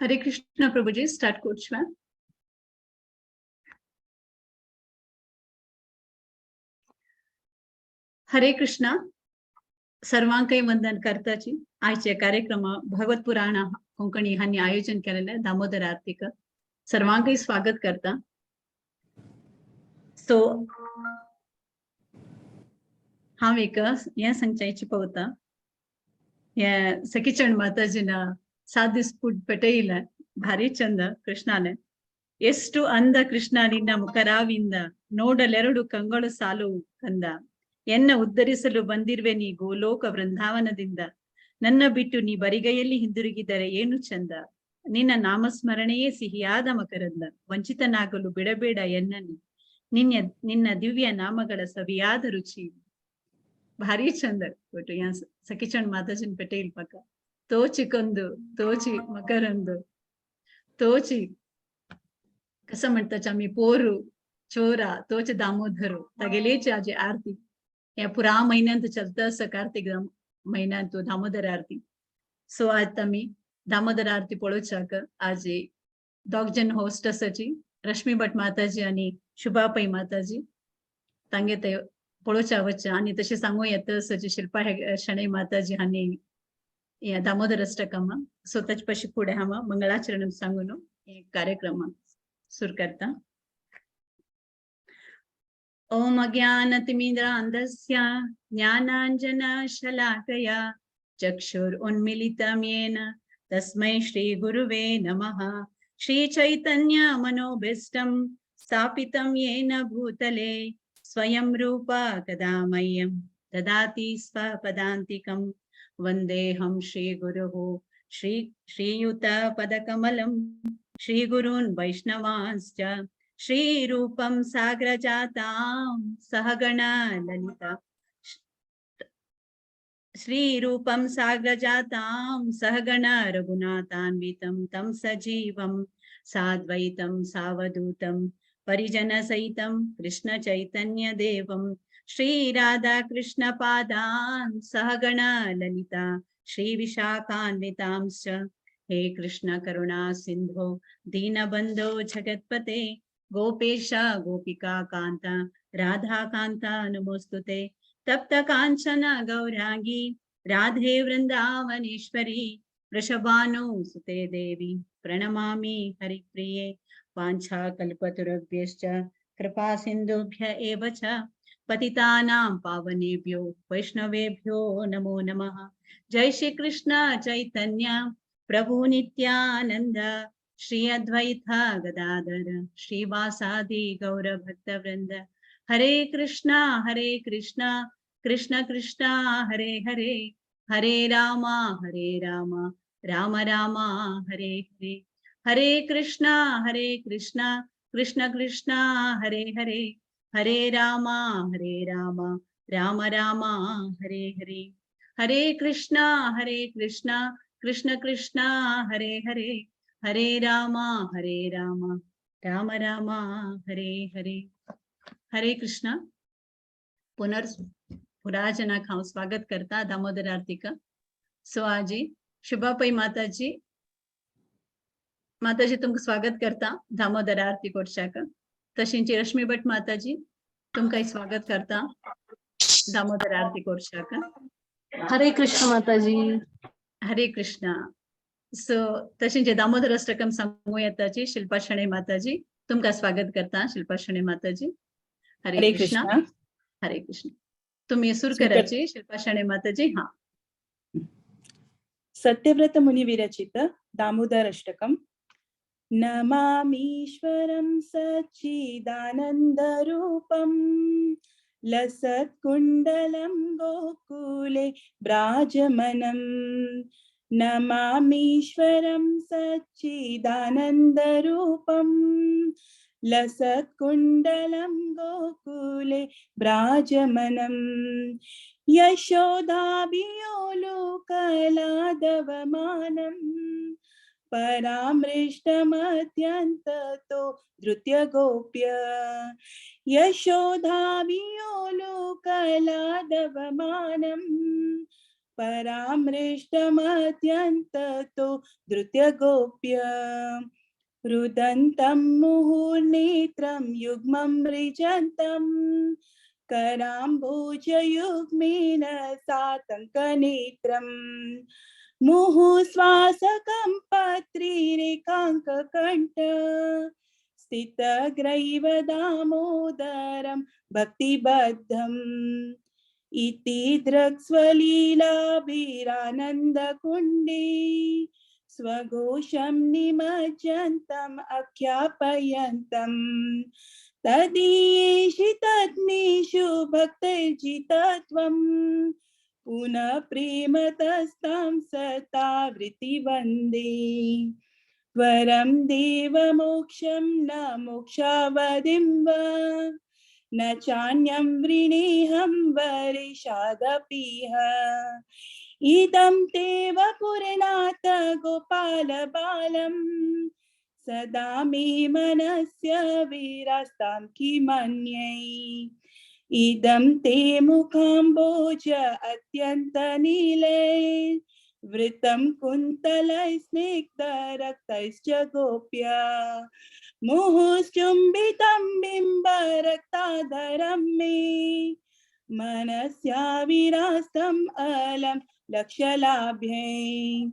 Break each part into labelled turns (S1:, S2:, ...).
S1: हरे कृष्ण प्रभुजी, start करचुया. हरे कृष्णा. सर्वांकय वंदन करताची. आयचे कार्यक्रम भगवत पुराण कोंकणी हांणी आयोजन केलेले दामोदर आरतीक सर्वांकय स्वागत करता. सो हांव एक हें सांगच्याची पवता, हे सखीचंड माताजीना 7 दीस पुट पेटयले. ಭಾರಿ ಚಂದ ಕೃಷ್ಣಾನೆ. ಎಷ್ಟು ಅಂದ ಕೃಷ್ಣ ನಿನ್ನ ಮುಖರಾವಿಂದ, ನೋಡಲೆರಡು ಕಂಗಳು ಸಾಲು ಕಂದ, ಎನ್ನ ಉದ್ಧರಿಸಲು ಬಂದಿರುವೆ ನೀ ಗೋಲೋಕ ವೃಂದಾವನದಿಂದ, ನನ್ನ ಬಿಟ್ಟು ನೀ ಬರಿಗೈಯಲ್ಲಿ ಹಿಂದಿರುಗಿದರೆ ಏನು ಚಂದ, ನಿನ್ನ ನಾಮಸ್ಮರಣೆಯೇ ಸಿಹಿಯಾದ ಮಕರಂದ, ವಂಚಿತನಾಗಲು ಬಿಡಬೇಡ ಎನ್ನ ನಿನ್ನ ನಿನ್ನ ದಿವ್ಯ ನಾಮಗಳ ಸವಿಯಾದ ರುಚಿ. ಭಾರಿ ಚಂದ ಒಟ್ಟು ಸಖಿಚಂಡ್ ಮಾತಾಜಿನ ಪೆಟೆ ಪಕ್ಕ ತೋಚಿ कंदू तोची मकरंद तोची कसं म्हणतात आम्ही पोरू चोरा तोच दामोदरू तागेलेची आजी आरती. ह्या पुरा म्हयन्यांत चलता आसा कार्तिक म्हयन्यांत दामोदर आरती. सो आज आमी दामोदर आरती पळोवच्याक आज दोग जण होस्ट आसाची, रश्मी भट माताजी आनी शुभा पै माताजी. तांगे ते पळोवच्या वच्चा आनी तशें सांगू येता आसाची शिल्पा शणै माताजी हांणी या दामोदर अष्टकम. सो ताचे पशी फुडें हांव मंगळाचरण सांगून हे कार्यक्रम सुरू करता. ओम अज्ञानतिमिरान्धस्य ज्ञानाञ्जनशलाकया चक्षुरुन्मीलितं येन तस्मै श्रीगुरुवे नमः. श्रीचैतन्यमनोभीष्टं स्थापितं येन भूतले स्वयं रूपा कदा मह्यं ददाति स्वपदान्तिकं. वन्देऽहं श्रीगुरुः श्रीयुतपदकमलं श्रीगुरून् वैष्णवांश्च श्रीरूपं साग्रजातां सहगणा ललिता श्रीरूपं साग्रजातां सहगणा रघुनाथान्वितं तं सजीवं साद्वैतं सावधूतं परिजनसहितं कृष्णचैतन्यदेवं श्रीराधाकृष्णपादान् सहगणा ललिता श्रीविशाखान्वितांश्च. हे कृष्ण करुणा सिंधो दीनबंधो जगत्पते गोपेश गोपिका कांता राधाकांता नमोस्तुते. तप्त कांचन गौरांगी राधे वृंदावनेश्वरी वृषभानु सुते देवी प्रणमामि हरिप्रिये. वाञ्छा कल्पतरुभ्यश्च कृपा सिन्धुभ्य एव च पतितानां पावनेभ्यो वैष्णवेभ्यो नमो नमः. जय श्री कृष्ण चैतन्य प्रभु नित्यानंद श्री अद्वैत गदाधर श्रीवासादि गौर भक्तवृंद. हरे कृष्णा हरे कृष्णा कृष्ण कृष्णा हरे हरे, हरे रामा हरे रामा राम रामा हरे हरे. हरे कृष्णा हरे कृष्णा कृष्ण कृष्णा हरे हरे, हरे रामा हरे रामा राम रामा हरे हरे. हरे कृष्णा हरे कृष्णा कृष्ण कृष्णा हरे हरे, हरे रामा हरे रामा राम रामा हरे हरे. हरे कृष्णा. पुनर् पुराजनाक हांव स्वागत करता दामोदर आरतीक. सो आजी शुभा पै माताजी, माताजी तुमकां स्वागत करता दामोदर आरती कोर्शाक. तशेंच रश्मी भट माताजी तुमकां स्वागत करता दामोदर आरती कोर्शाक.
S2: हरे कृष्ण माताजी.
S1: हरे कृष्ण. सो तशेंच दामोदर अष्टकम सांगू येताची शिल्पा शणै माताजी तुमकां स्वागत करता. शिल्पा शणै माताजी हरे
S3: हरे
S1: कृष्ण.
S3: कृष्ण.
S1: हरे कृष्ण. तुम्ही सुर
S3: सुर कर-
S1: करायची शिल्पा शणै माताजी. हा.
S3: सत्यव्रत मुनि विरचित दामोदर अष्टकम. नमामीश्वरं सच्चिदानंद रूपं लसत्कुण्डलं गोकुले ब्राजमनं. नमामीश्वरं सच्चिदानंद रूपं लसत्कुण्डलं गोकुले ब्राजमनं. यशोदाभियोलोकलादवमानं परामृष्टमत्यन्ततो धृत्यगोप्य. यशोदाभियोलोकलादवमानं परामृष्टमत्यन्ततो धृत्यगोप्य रुदन्तं मुहुर्नेत्रं युग्मं मृजन्तं कराम्बुजयुग्मेन सातङ्कनेत्रम् मुहुश्वासकं पत्रिरेखाङ्ककण्ठ स्थितग्रैव दामोदरं भक्तिबद्धम् इति द्रक्स्वलीलाभिरानन्दकुण्डे स्वघोषं निमज्जन्तम् आख्यापयन्तम् तदीयेषितज्ञेषु भक्तैर्जितत्वम् पुनः प्रेमतस्तां सतावृत्ति वन्दे। वरं देवमोक्षं न मोक्षावधिं वा न चान्यं वृणेऽहं वरिषादपीह। इदं ते वपुर्नाथ गोपालबालं सदा मे मनस्य विरास्तां किमन्यै। इदं ते मुखाम्बोज अत्यन्तनीलै वृतं कुन्तलै स्निग्धरक्तैश्च गोप्या मुहुश्चुम्बितं बिम्बरक्ताधरं मे मनस्या विरास्तम् अलं लक्ष्यलाभ्यै।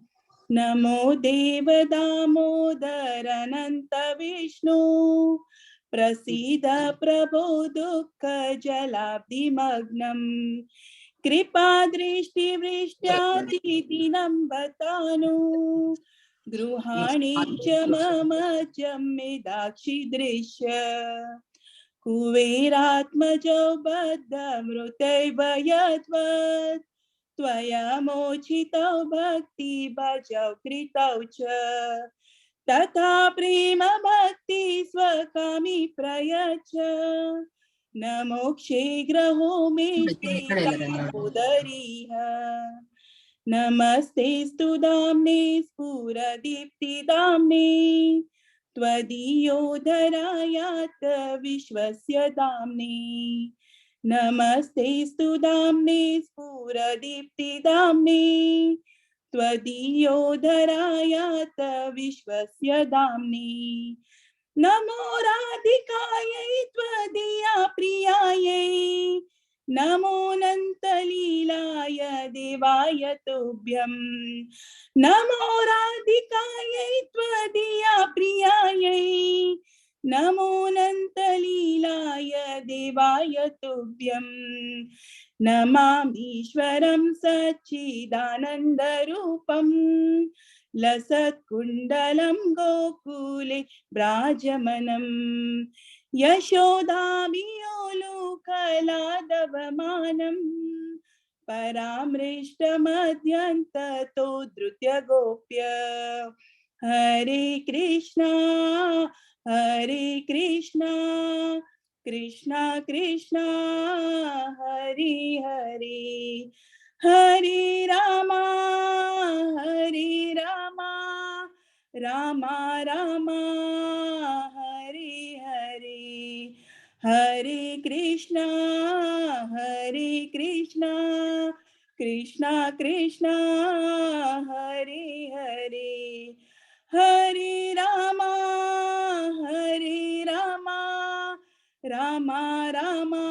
S3: नमो देव दामोदर अनन्त विष्णु प्रसीद प्रभो दुःख जलाब्धिमग्नम् कृपा दृष्टि वृष्ट्यादिदिनं बतानु गृहाणि च मम च मेदाक्षि दृश्य कुबेरात्मजो बद्धमृतैव यद्वत् त्वया मोचितौ भक्ति भजौ कृतौ च तथा प्रेम भक्ति स्वकामि प्रयच्छ न मोक्षे ग्रहो मे उदरीह। नमस्तेस्तु दाम्ने स्फुरदीप्ति दाम्ने त्वदीयोधरायात विश्वस्य दाम्ने। नमस्तेस्तु दाम्ने स्फुरदीप्ति दाम्ने त्वदीयोधरायात विश्वस्य दाम्ने। नमो राधिकायै त्वदीया प्रियायै नमो अनन्तलीलाय देवाय तुभ्यं। नमो राधिकायै त्वदीया प्रियायै नमो अनन्तलीलाय देवाय तुभ्यं। नमामीश्वरं सच्चिदानन्दरूपं लसत्कुण्डलं गोकुले ब्राजमनं यशोदामियोलूखलादवमानं परामृष्टमध्यन्ततो धृत्यगोप्य। हरे कृष्णा हरे कृष्णा कृष्णा कृष्णा हरे हरे हरे रामा हरे रामा रामा रामा हरे हरे हरे कृष्णा हरे कृष्णा कृष्णा कृष्णा हरे हरे हरे रामा हरे रामा रामा रामा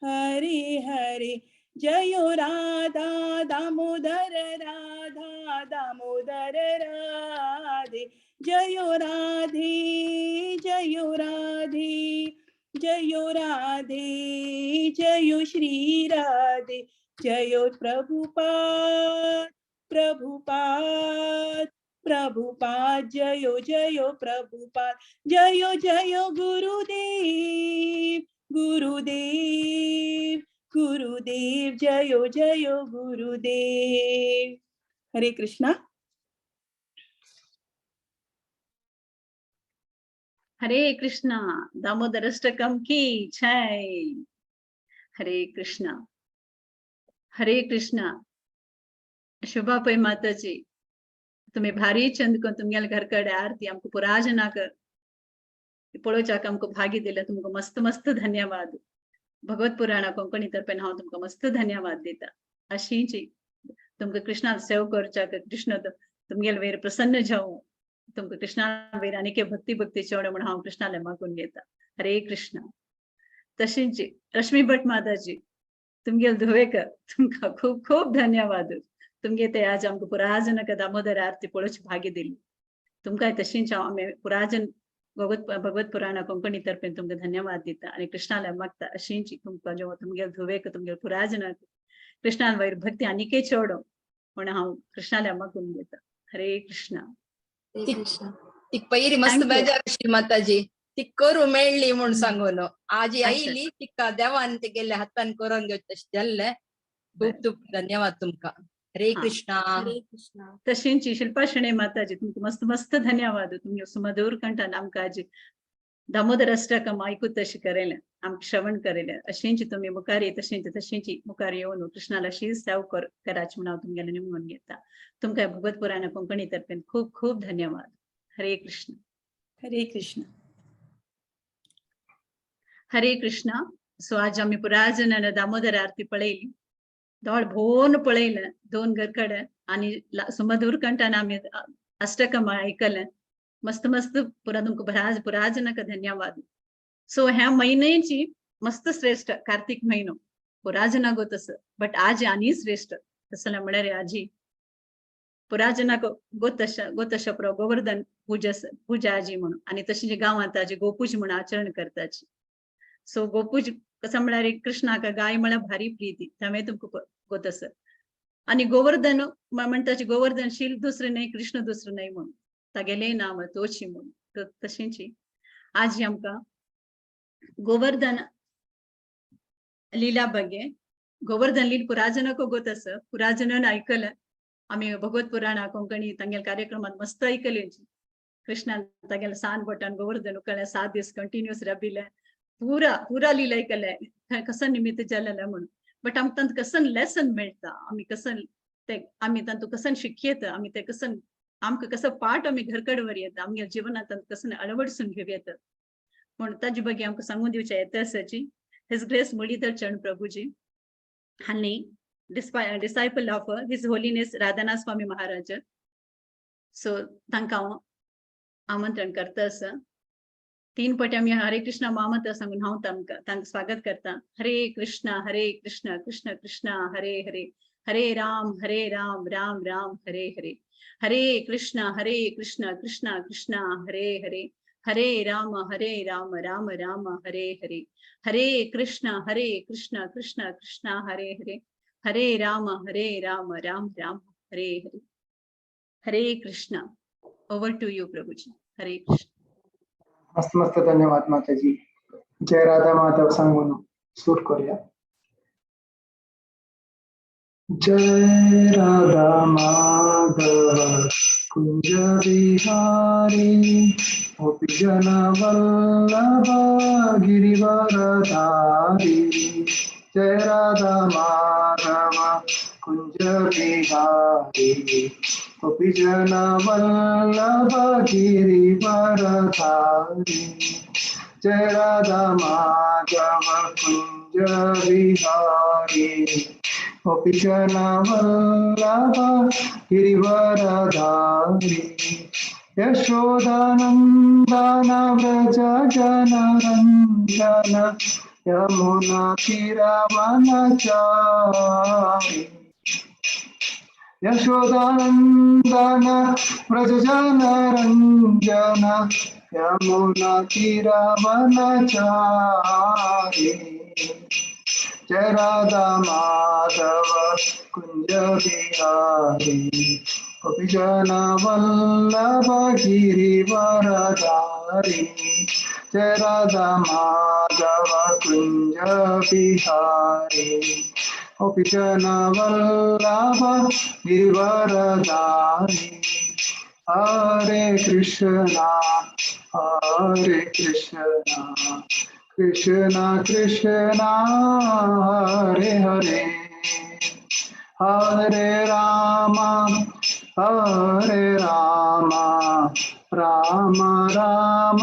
S3: हरे हरे। जयो राधा दामोदर राधा दामोदर राधे जयो राधे जयो राधे जयो राधे जयो श्री राधे जयो प्रभुपाद प्रभुपाद प्रभुपाद जयो जयो प्रभुपाद जयो जयो गुरुदेव गुरुदेव गुरुदेव जयो जयो गुरुदेव। हरे कृष्णा।
S1: हरे कृष्णा। दामोदर अष्टकम की जय। हरे कृष्णा हरे कृष्णा। शोभा पै माताजी तुम्ही भारी चंद करून तुमगेल्या घरकडे आरती आमकां पुराजनाक पळोवच्याक आमकां भाग्य दिलें, तुमकां मस्त मस्त धन्यवाद। भगवत पुराणा कोंकणी तर्फेन हांव तुमकां मस्त धन्यवाद दिता। अशींची तुमकां कृष्णा सेव करच्याक कृष्ण तुमगेले वयर प्रसन्न जावं, तुमकां कृष्णा वयर आनीक भक्ती भक्ती चेवडे म्हूण हांव कृष्णाले मागून घेता. हरे कृष्णा. तशेंच रश्मी भट माताजी, तुमगेले धुवेक तुमकां खूब खूब धन्यवाद. तुमगे ते आज आमकां पुराजनक दामोदर आरती पळोवची भाग्य दिली. तुमकां तशेंच हांव आमी पुराजन भगवत भगवत पुराणा कोंकणी तर्फेन तुमकां धन्यवाद दिता आनी कृष्णाले मागता अशींच तुमकां जेव्हा तुमगेले धुवेक तुमगेले पुराजनाक कृष्णान वयर भक्ती आनीकय चेवडो म्हूण हांव कृष्णाले मागून घेता. हरे कृष्णा.
S2: हरे कृष्ण.
S4: तिक पयली मस्त
S1: Thank you.
S4: बेजार आशिल्ली माताजी, ती करू मेळ्ळी म्हूण सांगून आजी आयली, तिका देवान तिगेल्या हातान करून घेवचें तशें जाल्लें. खूब खूब धन्यवाद तुमकां. हरे कृष्णा.
S2: हरे कृष्णा.
S1: तशेंच शिल्पा शणे माताजी, तुमकां मस्त मस्त धन्यवाद. तुमगे सुमधूर कंठान आमकां आजी दामोदर अष्टकम आयकूत तशें करयलें, आमकां श्रवण करयलें. अशेंच तुमी मुखार तशेंच तशेंच मुखार येवन कृष्णाला अशी सेव कराची म्हूण हांव तुमगेलें निमगून घेता. तुमकां भगवत पुराण कोंकणी तर्फेन खूब खूब धन्यवाद. हरे कृष्ण.
S3: हरे कृष्ण.
S1: हरे कृष्णा. सो आज आमी पुराजनान दामोदर आरती पळयली, दोळ भोवन पळयलें दोन घरकडे आनी सुमधूर कंठान आमी अष्टकम आयकलें. मस्त मस्त पुरा तुमकां पुराजनक धन्यवाद. सो ह्या म्हयन्याची मस्त श्रेष्ठ कार्तीक म्हयनो पुराजनाक तसं, बट आज आनी श्रेष्ठ तसलें म्हळ्यार आजी पुराजनाक गोतश गोतश प्रो गोवर्धन पूजा पूजा आजी म्हणून आनी तशी गांवांत आजी गोपूज म्हणून आचरण करताची. सो गोपूज कसं म्हळ्यार कृष्णाक गाय म्हळ्यार भारी प्रीती, त्यामुळे तुमकां गोतस. आनी गोवर्धन म्हणटाची गोवर्धन शील दुसरें न्हय कृष्ण दुसरें न्हय म्हणून तागेलें नांव तोची म्हणून. तशेंच आज आमकां गोवर्धन लीला बगे गोवर्धन लील पुराजनाक गोतस, पुराजनान आयकलें आमी भगवत पुराणा कोंकणी तांगेल्या कार्यक्रमात मस्त आयकलें. कृष्णान तागेल्या सान बोटान गोवर्धन उकळ्ळें, 7 दीस कंटिन्युअस रबिलें, पुरा पुरा लीला आयकलें कसं निमित्त जालेलें म्हणून. बट आमकां तांकां कसं लेसन मेळटा, आमी कसं ते आमी तांतूं कसं शिकयता, आमी ते कसं आमकां कसं पाठ आमी घरकड येता, आमगे जिवनांत तांकां कसं अळवडसून घेवं येता म्हूण ताजे बगे आमकां सांगून दिवचें येता आसाची his grace Muralidhar Charan Prabhuji हांणी disciple of his holiness Radhanath Swami Maharaj. So तांकां हांव आमंत्रण करता आसा. 3 पटी आमी हरे कृष्णा महामंत्र सांगून हांव तांकां स्वागत करता. हरे कृष्णा हरे कृष्णा कृष्ण कृष्ण हरे हरे, हरे राम हरे राम राम राम हरे हरे, हरे कृष्णा हरे कृष्णा कृष्ण कृष्ण हरे हरे, हरे राम हरे राम राम राम हरे हरे, हरे कृष्णा हरे कृष्णा कृष्ण कृष्ण हरे हरे, हरे राम हरे राम राम राम हरे हरे. हरे Krishna. Over to you Prabhuji. Hare Krishna.
S5: मस्त मस्त धन्यवाद माताजी. जय राधा माधव सांगून सुरू करूया. जय राधा माधव कुंज बिहारी, गोपी जन वल्लभ गिरिवरधारी. जय राधा माधव कुंज बिहारी, गोपी जन वल्लभ गिरिवरधारी. जय राधा माधव कुंज बिहारी, गोपी जन वल्लभ गिरिवरधारी. यशोदानंदन व्रज जन रंजन, यमुना तीरवनचारी. यशोदानंदन व्रज जन रंजन, यमुना तीरवनचारी. जय राधा माधव कुंज बिहारी, गोपी जन वल्लभ गिरिवरधारी. जय राधा माधव कुंज बिहारी, गोपी जन वल्लभ गिरिवरधारी. हरे कृष्णा हरे कृष्णा कृष्णा कृष्णा हरे हरे, हरे राम हरे राम राम राम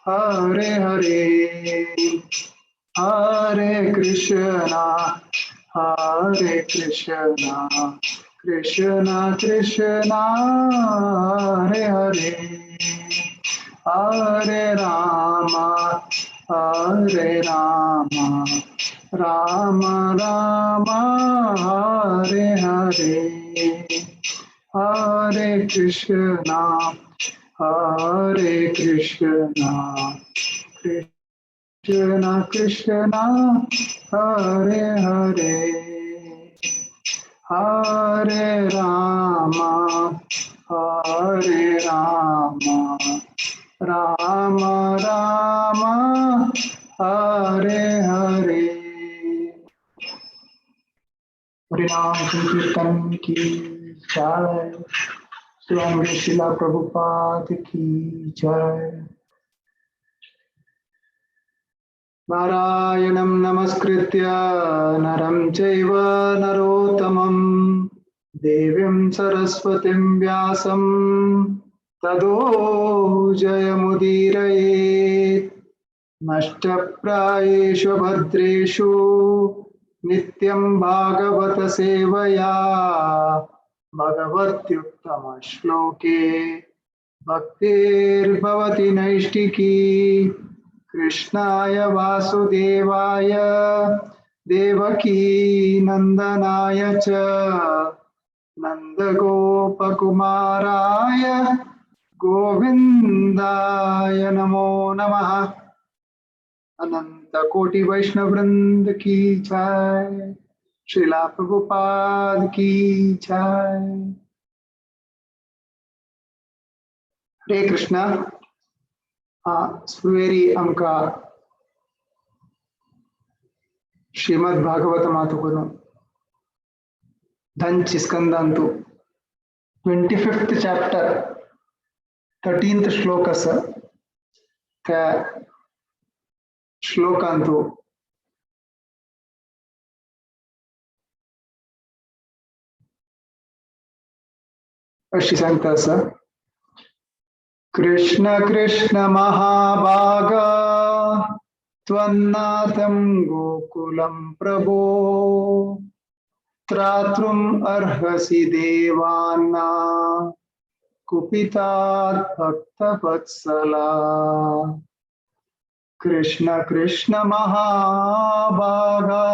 S5: हरे हरे. हरे Krishna Hare Krishna Krishna Krishna Hare Hare Hare Rama Hare Rama Rama Rama Hare Hare Hare Krishna Hare Krishna Krishna Krishna Hare Hare Hare Rama Hare Rama Rama Rama Hare Hare. Harinam Sankirtan की जय, स्वामी शिला प्रभुपाद की जय। नारायणं नमस्कृत्य नरं चैव नरोत्तमं देवीं सरस्वतीं व्यासं ततो जयमुदीरयेत्। नष्टप्रायेषु भद्रेषु नित्यं भागवत सेवया भगवत्युत्तमश्लोके भक्तिर्भवति नैष्टिकी। कृष्णाय वासुदेवाय देवकी नंदनाय च नंदगोपकुमाराय गोविंदाय नमो नमः। अनंत कोटि वैष्णव वृंद की जय, श्रीला प्रभुपाद की जय। हरे कृष्णा। सुवेरी आमकां Shrimad Bhagwat मातुकून धनची स्कंदांतु 25th chapter 13th श्लोक आसा। त्या श्लोकांतु अशी सांगता आसा, कृष्ण कृष्ण महाभागा त्वन्नाथं गोकुलं प्रभो त्रातुम् अर्हसि देवाना कुपितात् भक्तवत्सला। कृष्ण कृष्ण महाभागा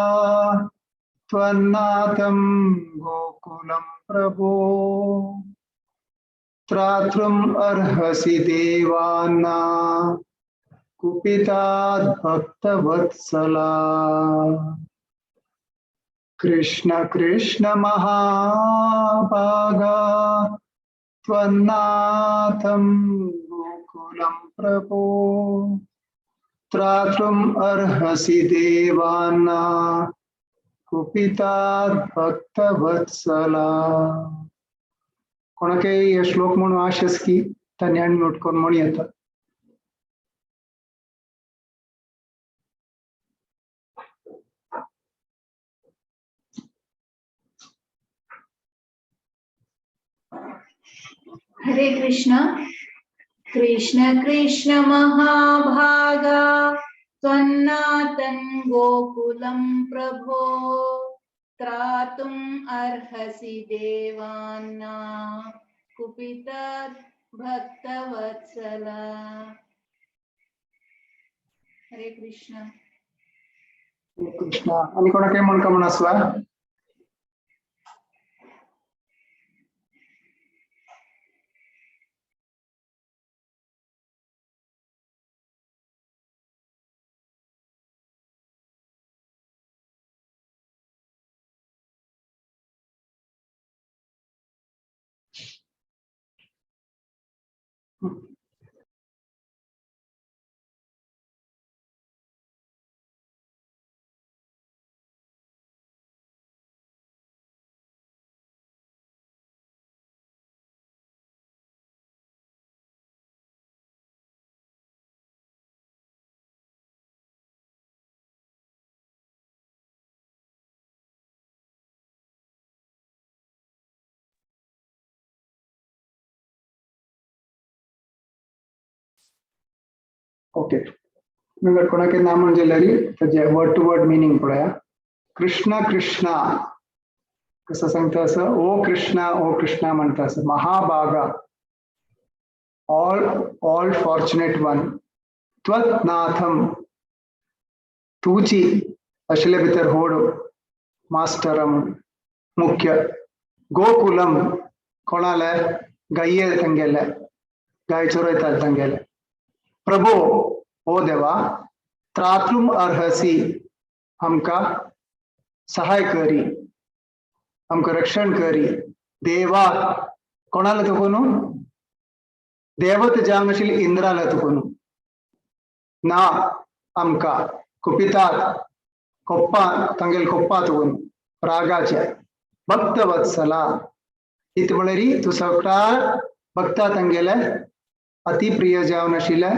S5: त्वन्नाथं गोकुलं प्रभो त्रातुम् अर्हसि देवाना कुपितात् भक्तवत्सला। कृष्ण कृष्ण महाभागा त्वन्नाथं गोकुलं प्रभो त्रातुम् अर्हसि देवाना कुपितात् भक्तवत्सला। कोणाकय हे श्लोक म्हणून आश आसा की तांणी नोट करून म्हणू येता।
S2: हरे कृष्ण। कृष्ण कृष्ण महाभागा त्वन्नाथं गोकुलं प्रभो त्रातुम् अर्हसि देवाना कुपितात् भक्तवत्सला। हरे कृष्ण।
S5: कृष्ण। आणि कोणाकय म्हणका म्हण आसला? ओके, मगर कोणाके नाम म्हणजे लरी ताजे वर्ड टू वर्ड मिनिंग पळया। कृष्ण कृष्ण कसं सांगता असं, ओ कृष्णा ओ कृष्णा म्हणता असं. महाभागा ऑल ऑल फॉर्च्युनेट वन, त्वत नाथम तुची अशिले भितर होड मास्टरम मुख्य, गोकुलम कोणाले गाये तंगेले गाय चोरयतात तंगेले, प्रभो ओ देवा, त्रातृम अर्हसी आमकां सहाय करी, आमकां रक्षण करी. देवा कोणाला तुकून, देवत जावन आशिल्ली इंद्राला तुकून ना आमकां कुपितात कोप्पा तांगेल कोप्पा तुकून रागाचे भक्त वत्सला इत म्हळ्यार तूं सगळ्या भक्ता तांगेले अति प्रिय जावन आशिल्ले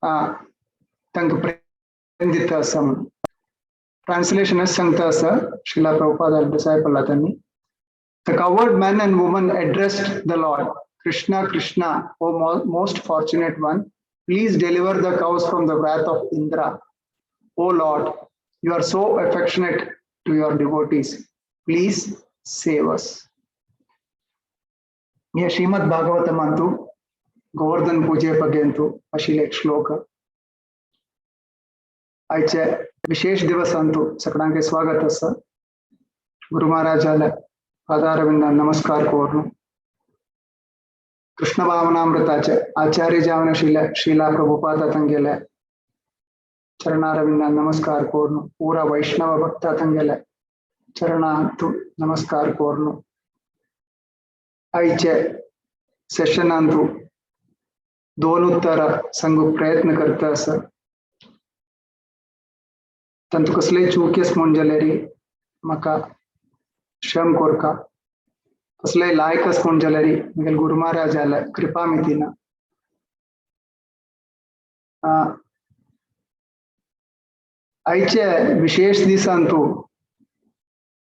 S5: तांकां प्रेम दिता आसा म्हणून. ट्रान्सलेशनच सांगता आसा श्रीला प्रभुपाद डिसायपल त्यांनी. The cowherd man and woman addressed the Lord, Krishna, Krishna, O most fortunate one, please deliver the cows from the wrath of Indra. O Lord, you are so affectionate to your devotees. Please save us. हे श्रीमದ್ ಭಾಗವತम ಅಂತೂ गोवर्धन पूजे ಬಗ್ಗೆ ಅಂತೂ अशिले एक श्लोक. आयचे विशेष दिवस अंतू सगळ्यांक स्वागत आसा. गुरु महाराजाले पादारविंद नमस्कार कोरनु कृष्ण भावनामृताचे आचार्य जावन आशिल्ले श्रीला प्रभुपाद तांगेले चरणारविंद नमस्कार कोरनु, पूरा वैष्णव भक्त तांगेले चरणांतु नमस्कार कोरनु. आयचे सेशन अंतू दोन उत्तर सांगूक प्रयत्न करता आसा. तांतू कसलेय चूक म्हूण जाल्यार म्हाका क्षम कोरका, कसलेय लायक म्हूण जाल्यार म्हगेले गुरु महाराजाले कृपा मितीना. आयचे विशेष दिसांतू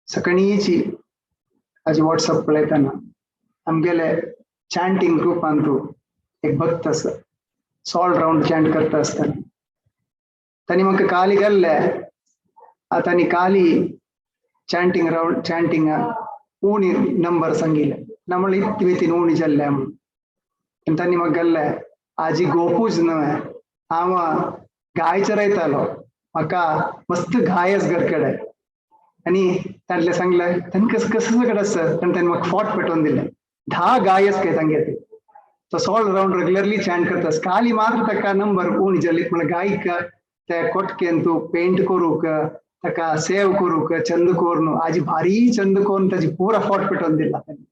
S5: सकाळीची आज वॉट्सअप पळयतना आमगेले चांटिंग ग्रुपांतू एक भक्त आसा, सॉल रावंड चांट करता आसतना तांणी म्हाका काली गेल्ले. तांणी काली चांटिंग रावंड चांटिंग उणी नंबर सांगिल्ले, ना इतली मितीन उणी जाल्ले म्हणून. तांणी म्हाका गेल्ले आजी गोपूज न्हय, हांव गाय चरयतालो, म्हाका मस्त गायस घर कडेन. आनी तांतले सांगले तांणी कसं कसं सगळं आसता, कारण तांणी म्हाका फोट पेटोवन दिले 10 गायस काय तांगे. ते तो सॉल रावंड रेग्युलरली चांट करता. काली मात्र ताका नंबर उणी जाली म्हळ्यार गायक त्या कोटकेन तूं पेंट करूंक, ताका सेव करूंक, चंद कोरून आजी भारी चंद करून ताजी पुरा फोट पेटोवन दिला तांणी.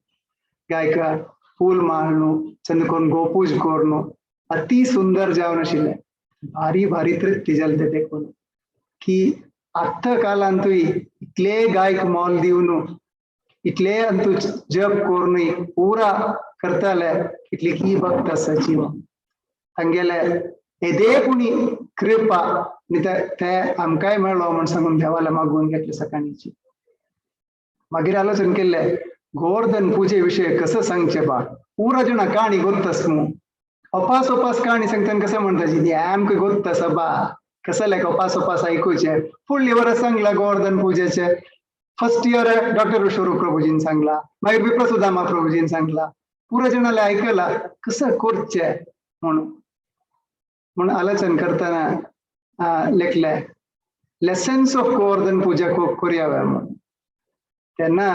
S5: गायक फूल माळनु चंद करून गोपूज करून अति सुंदर जावन आशिल्लें. भारी भारी तृप्ती जाली ते देखून की आत्तां कालांतूय इतले गायक मोल दिवन इतले अंतू जप करून पुरा करताले, इतली की भक्त आसा जीव तांगेले येदे कोणी कृपा आनी ते आमकांय मेळ्ळो म्हण सांगून देवाला मागून घेतले सकाळीची. मागीर आलोचन केल्ले गोवर्धन पूजे विशय कसं सांगचे बा, पुरा जण काणी गोत्तास मू अपास अपास काणी सांगता कसं म्हणता ती आमकां गोत्तास बा, कसं लायक अपास अपास आयकुचे. फुडले वरस सांगला गोवर्धन पूजेचे फर्स्ट इयर डॉक्टर विश्वरूप प्रभुजीन सांगला, मागीर विप्रसुदामा प्रभुजीन सांगला, पुरा जणाले आयकला कसं करचे म्हणून. म्हणून आलोचन करतना लेखले लेसन्स ऑफ गोवर्धन पूजा करूया म्हणून. तेन्ना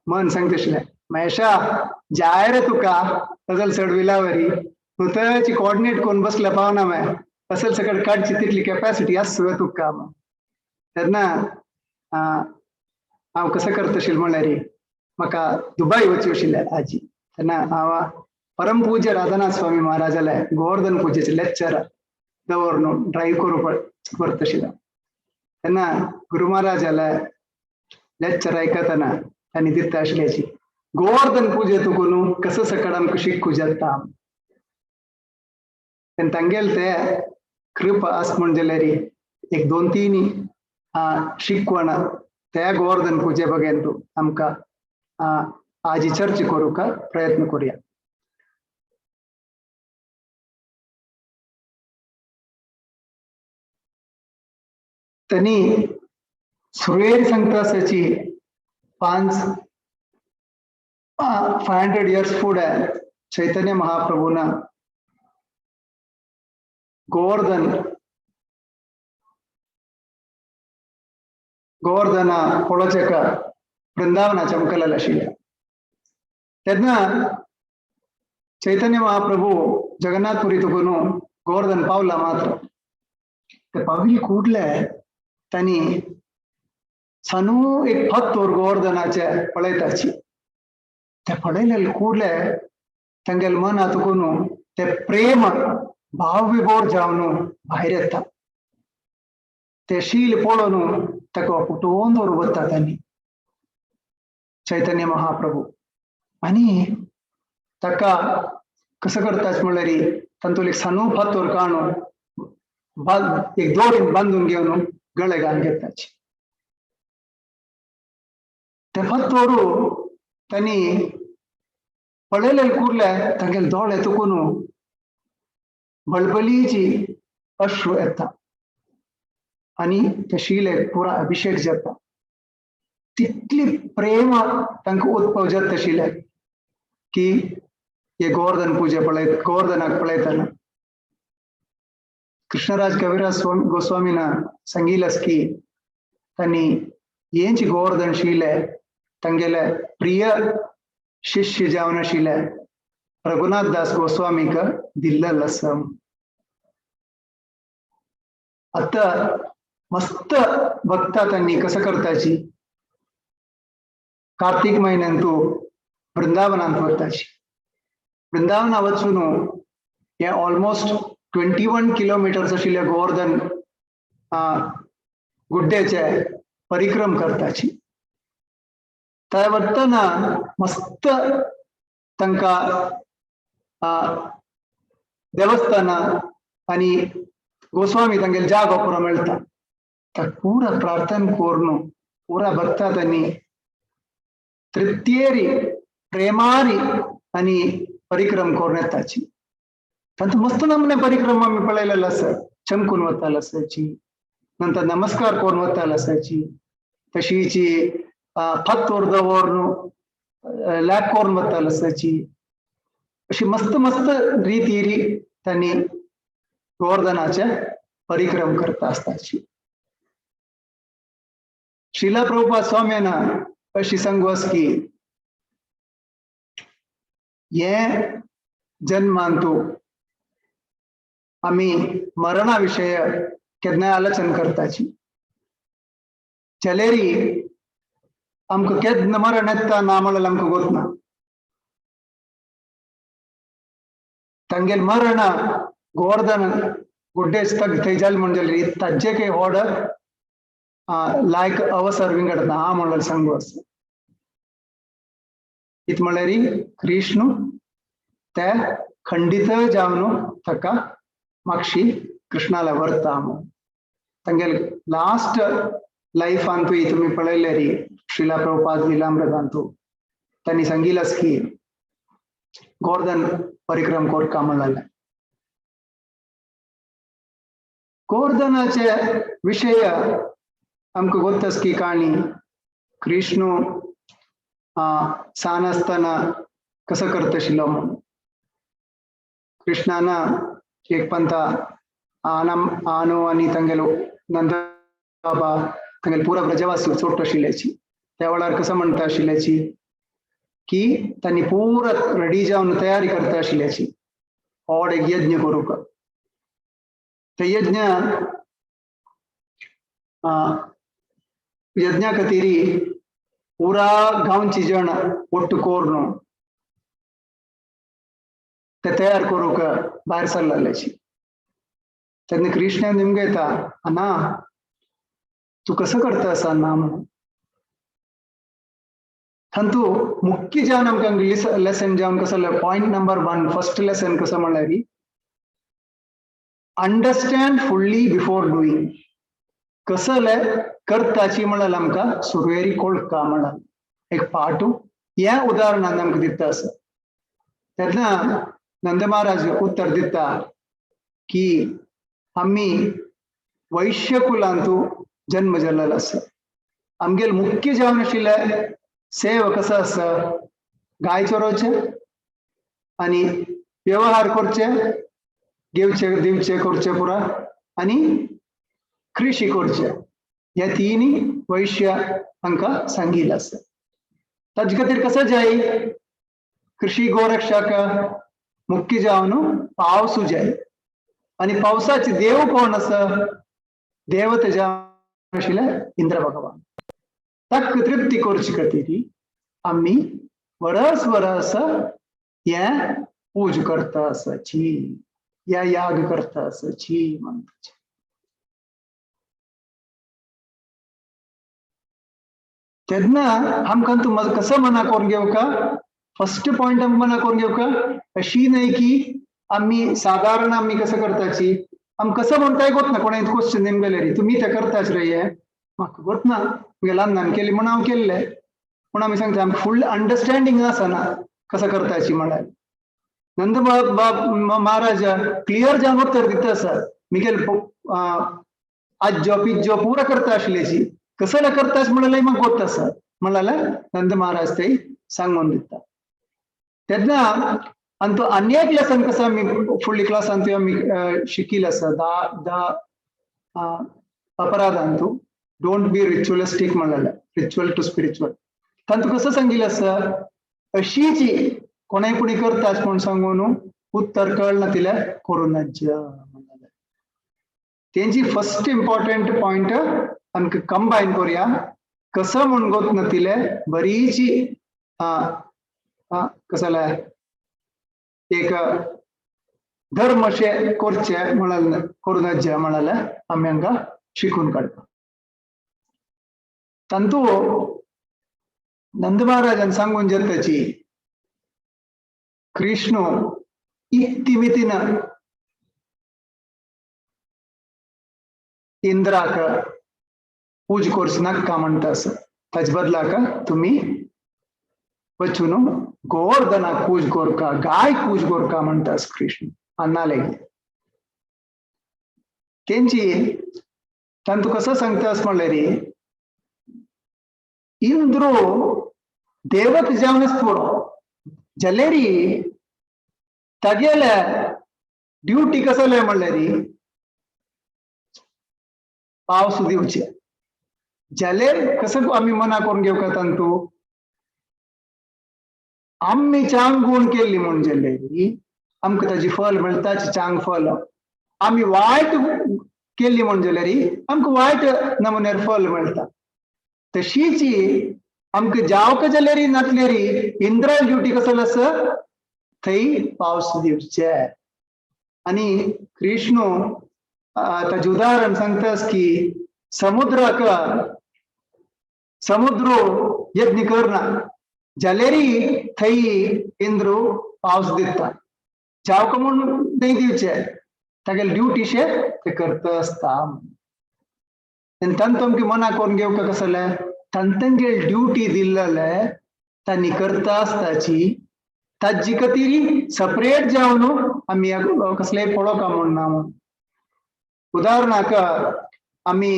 S5: मन सांगता आशिल्लें महेशा जाय रे तुका असल चडविला वरी तूं तची कोऑर्डिनेट करून बसले पावना मे असल सकट काडची तितली कॅपॅसिटी आसू तुका. तेन्ना हांव कसं करता आशिल्लें म्हणल्यार म्हाका दुबय वचूं आशिल्लें आजी, तेन्ना हांव परम पूज्य राधानाथ स्वामी महाराजाले गोवर्धन पूजेचे लेक्चर दवरून ड्रायव्ह करूं व्हरता आशिल्लें. तेन्ना गुरु महाराजाले लेक्चर आयकतना तांणी दिता आशिल्ल्याची गोवर्धन पूजे तुकून कसं सकट आमकां शिकू जाता. तेन्ना तांगेले ते कृपा आस म्हण जाल्यार एक दोन तीन शिकवण त्या गोवर्धन पूजे बगेन तूं आमकां आजी चर्चा करूंक प्रयत्न करूया. त्यांनी सुरवेर सांगता आसाची 500 इयर्स फुडें चैतन्य महाप्रभून गोवर्धन गोवर्धना पळोवचेक वृंदावना चमकलेलें आशिल्लें. तेन्ना चैतन्य महाप्रभू जगन्नाथपुरी तुकून गोवर्धन पावला मात्र ते पाविल ಕೂಡ್ಲೆ तांणी सानू एक फातोर गोवर्धनाचे पळयताची. ते पळयले ಕೂಡ್ಲೆ तांगेले मना तुकून ते प्रेम भाव विभोर जावन भायर येता. ते शील पळोवन ताका कुटोवन दवर वता तांणी चैतन्य महाप्रभू. आनी ताका कसो करतात म्हणल्यार तातूंत एक सानू फातोर काणू एक दोरीन बांदून घेवन गळे घालून घेताची. ते फातोर तांणी पळयले कुर्ले तांगेले दोळे तुकून बळबलीची अश्रू येता आनी ते शिलेक पुरा अभिषेक जाता. तितली प्रेम तांकां उत्पव जाता शिल्याक की हे गोवर्धन पूजा पळय गोवर्धनाक पळयतना. कृष्णराज कविराज गोस्वामीन सांगिल्लें की तांणी हेंच गोवर्धन शिले तांगेले प्रिय शिष्य जावन आशिल्ले रघुनाथ दास गोस्वामीक दिल्लें आसा. आतां मस्त भक्ता तांणी कसं करताची कार्तिक म्हयन्यांतू वृंदावनांत वताची. वृंदावना वचून हे ऑलमोस्ट 21 किलोमिटर्स आशिल्ले गोवर्धन गुड्ड्याचे परिक्रम करताची. थंय वतना मस्त तांकां देवस्थानां आनी गोस्वामी तांगेले जागो पुरो मेळटा. तर पुरा प्रार्थना करून पुरा भक्ता तांणी तृप्तियेरी प्रेमारी आनी परिक्रम करून येताची. तांचो मस्त नमुने परिक्रम आमी पळयलेलो आसा. चमकून वतालो आसाची, नंतर नमस्कार करून वतालो आसाची, तशीची फातोर दवरून लॅक करून वतालो आसाची. अशी मस्त मस्त रितीरी तांणी गोवर्धनाचे परिक्रम करता आसताची. श्रीला प्रभुपाद स्वाम्यान अशी सांगू आसा की हे जन्मांतू आमी मरणा विशय केन्नाय आलोचन करताची. चलेरी आमकां केन्ना मरण येता ना म्हणल्यार आमकां गोत ना. तांगेले मरण गोवर्धन गुड्डेच थंय जालें म्हण जाल्यार ताजे काही व्हड लायक अवसर विंगड ना हा म्हणल्यार सांगू आसा. इत म्हणल्यार कृष्ण ते खंडित जावन ताका मागशी कृष्णाला व्हरता म्हणून तांगेले लास्ट लायफांतूय तुमी पळयल्यार श्रीला प्रभुपाद लीलामृतांतू तांणी सांगिल्लें आसा की गोवर्धन परिक्रम कोरका म्हणलें. गोवर्धनाचे विशय आमकां गोत आसा की काणी कृष्ण सान आसतना कसो करता आशिल्लो म्हणून. कृष्णान एक पंता आनो आनी तांगेलो नंद बाबा तांगेले पुरा ब्रजवासी चोट आशिल्ल्याची. त्या वेळार कसो म्हणटा आशिल्ल्याची की तांणी पुरा रेडी जावन तयारी करता आशिल्ल्याची व्हड एक यज्ञ करूंक. ते यज्ञ यज्ञा खातीर पुरा गांवची जण ಒಟ್ಟು करून ते तयार करूंक भायर सरलेल्याची. तेन्ना कृष्णान निमगो येता अण्णा तूं कसो करता आसा ना म्हणून. तांतू मुख्य जावन आमकां लेसन जावन कसो पॉयंट नंबर 1 फर्स्ट लेसन कसो म्हणल्यार अंडरस्टँड फुल्ली बिफोर डुईंग. कसले करताची म्हणल्यार आमकां सुरवेरी कोळका म्हणल्यार एक पाठ ह्या उदाहरणान आमकां दिता आसा. तेन्ना नंद महाराज उत्तर दिता की आमी वैश्य कुलांतू जन्म जाल्लो आसा. आमगेले मुख्य जावन आशिल्ले सेवा कसो आसा, गाय चरोवचे आनी व्यवहार करचे, घेवचे दिवचे करचे पुरा आनी कृषी करचे, ह्या तिनी वैश्य हांकां सांगिल्लें आसा. ताजे खातीर कसो जाय कृषी गोरक्षक मुख्य जावन पावसू जाय आनी पावसाचे देव कोण आसा, देवते जावन आशिल्ले इंद्र भगवान. ताका तृप्ती करचे खातीर आमी वरस वरस हें पूज करता आसाची, या याग करता आसाची म्हणटाची. तेन्ना आमकां तूं कसो मना करून घेवका, फर्स्ट पॉयंट आमकां मना करून घेवका अशी न्हय की आमी सादारण आमी कसं करताची, आमी कसं म्हणटाय गोत ना, कोणा क्वेश्चन नेमगेले रे तुमी तें करताच रे, हें म्हाका गोत ना, मुगे ल्हान ल्हान केली म्हूण हांव केल्लें, पूण आमी सांगता आमकां फूल अंडरस्टँडींग आसना कसं करताची म्हळ्यार. नंद महाराज क्लियर जावन उत्तर दिता आसा, मिगेल आज्जो पिज्जो पुरा करता आशिल्ल्याची कसं करताच म्हणल्यार म्हाका गोत आसा म्हणल्यार नंद महाराज ते सांगून दिता. तेन्ना आनी तो आनी एक लेसन कसो आमी फुडल्या क्लासान आमी शिकील आसा, धा धा अपराधांतू don't be ritualistic म्हणलें, रिच्युअल टू स्पिरिच्युअल. तांतू कसं सांगिल्लें आसा, अशीची कोणाय पुणी करताच म्हूण सांगून उत्तर कळना तिल्या करूं नज्ज म्हणलें. तेंची फर्स्ट इम्पॉर्टंट पॉयंट आमकां कंबायन करुया, कसं म्हूण गोत नातिले बरीची कसले एक धर्म अशें करचें म्हळ्यार करूं नज्ज म्हळ्यार आमी हांगा शिकून काडपा. तांतू नंद महाराजान सांगून जाताची कृष्ण इत्तिमितीन इंद्राक पूज कोर्स नाका म्हणटा आसा, ताजे बदलाक तुमी वचून गोवर्धनाक पूज कोरका, गाय पूज कोरका म्हणटा आसा कृष्ण अन्नाले. तेंची तांतू कसो सांगता आसा म्हणल्यार इंद्रो देवत जावनच पुरो जाल्यार तागेल्या ड्युटी कसले म्हणल्यार पावस दिवचे, जाल्यार कसं आमी मना करून घेवका तांतू आमी चांग गुण केल्ली म्हूण जाल्यार आमकां ताजी फल मेळटा, चांग फल. आमी वायट केल्ली म्हूण जाल्यार आमकां वायट नमुन्यार फल मेळटा. तशीच आमकां जावक जाल्यार नातल्यार इंद्रा ड्युटी कसलो आसा थंय पावस दिवचे. आनी कृष्ण ताजें उदाहरण सांगतास की समुद्राक समुद्र यज्ञ करना जाल्यार थंय इंद्र पावस दिता, जावक म्हूण न्हय दिवचे, तागेले ड्युटीशे ते करता आसता. आनी तांतू आमकां मना करून घेवका कसलें तांगेली ड्युटी दिल्ले तांणी करता आसताची, ताजी खातीर सपरेट जावन आमी कसलेय पळोवका म्हूण ना म्हूण. उदाहरणाक आमी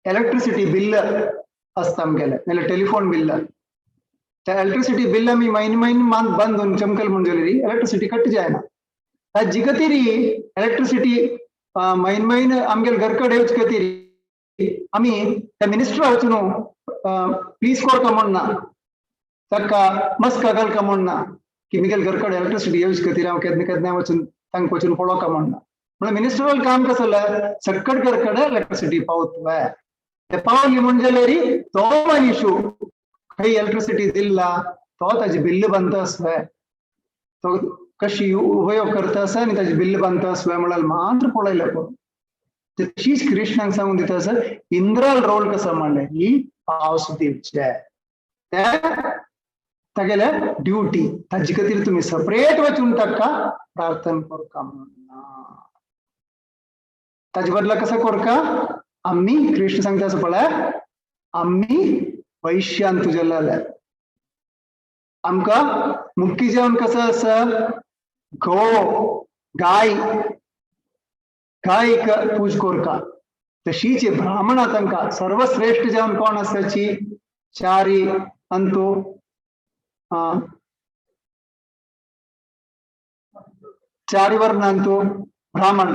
S5: इलेक्ट्रिसिटी बिल आसता आमगेलें, नाल्यार टेलिफोन बिल, त्या इलेक्ट्रिसिटी बिल आमी म्हयने म्हयने मात बंद दोन चमकल म्हूण जाल्यार इलेक्ट्रिसिटी कट जायना. ताजी खातीर इलेक्ट्रिसिटी म्हयने म्हयने आमगेले घर कडेन येवचे खातीर आमी त्या मिनिस्टरा वचून प्लीज कोरका म्हूण ना, ताका मस्का घालका म्हूण ना की मिगेल घर कडेन इलेक्ट्रिसिटी येवचे खातीर हांव केन्ना केन्ना वचून तांकां वचून पळोवका म्हूण ना. म्हणल्यार मिनिस्टरल काम कसलें, सक्कड घर कडेन इलेक्ट्रिसिटी पावतले, ते पावली म्हूण जाल्यार तो मनीशू खंय इलेक्ट्रिसिटी दिल्ला तो ताजे बिल्ल बांदता आसले, तो कशी उपयोग करता आसा आनी ताजे बिल्ल बांदता आसले म्हळ्यार मात्र पळयलें पळोवन. तशीच कृष्णाक सांगून दिता आसा इंद्राल रोल कसो म्हणल्यार ही पावस दिवचे, ते तागेले ड्युटी, ताजे खातीर तुमी सपरेट वचून ताका प्रार्थना करका म्हणून ना. ताजे बदला कसो करका आमी कृष्ण सांगता आसा पळय, आमी वैश्यान तुजें आमकां मुख्य जेवण कसो आसा, गो गाय गायक पूज कोरका. तशीच ब्राह्मणा तांकां सर्वश्रेष्ठ जावन कोण आसाची चारी अंतू चारी वर्णांतू ब्राह्मण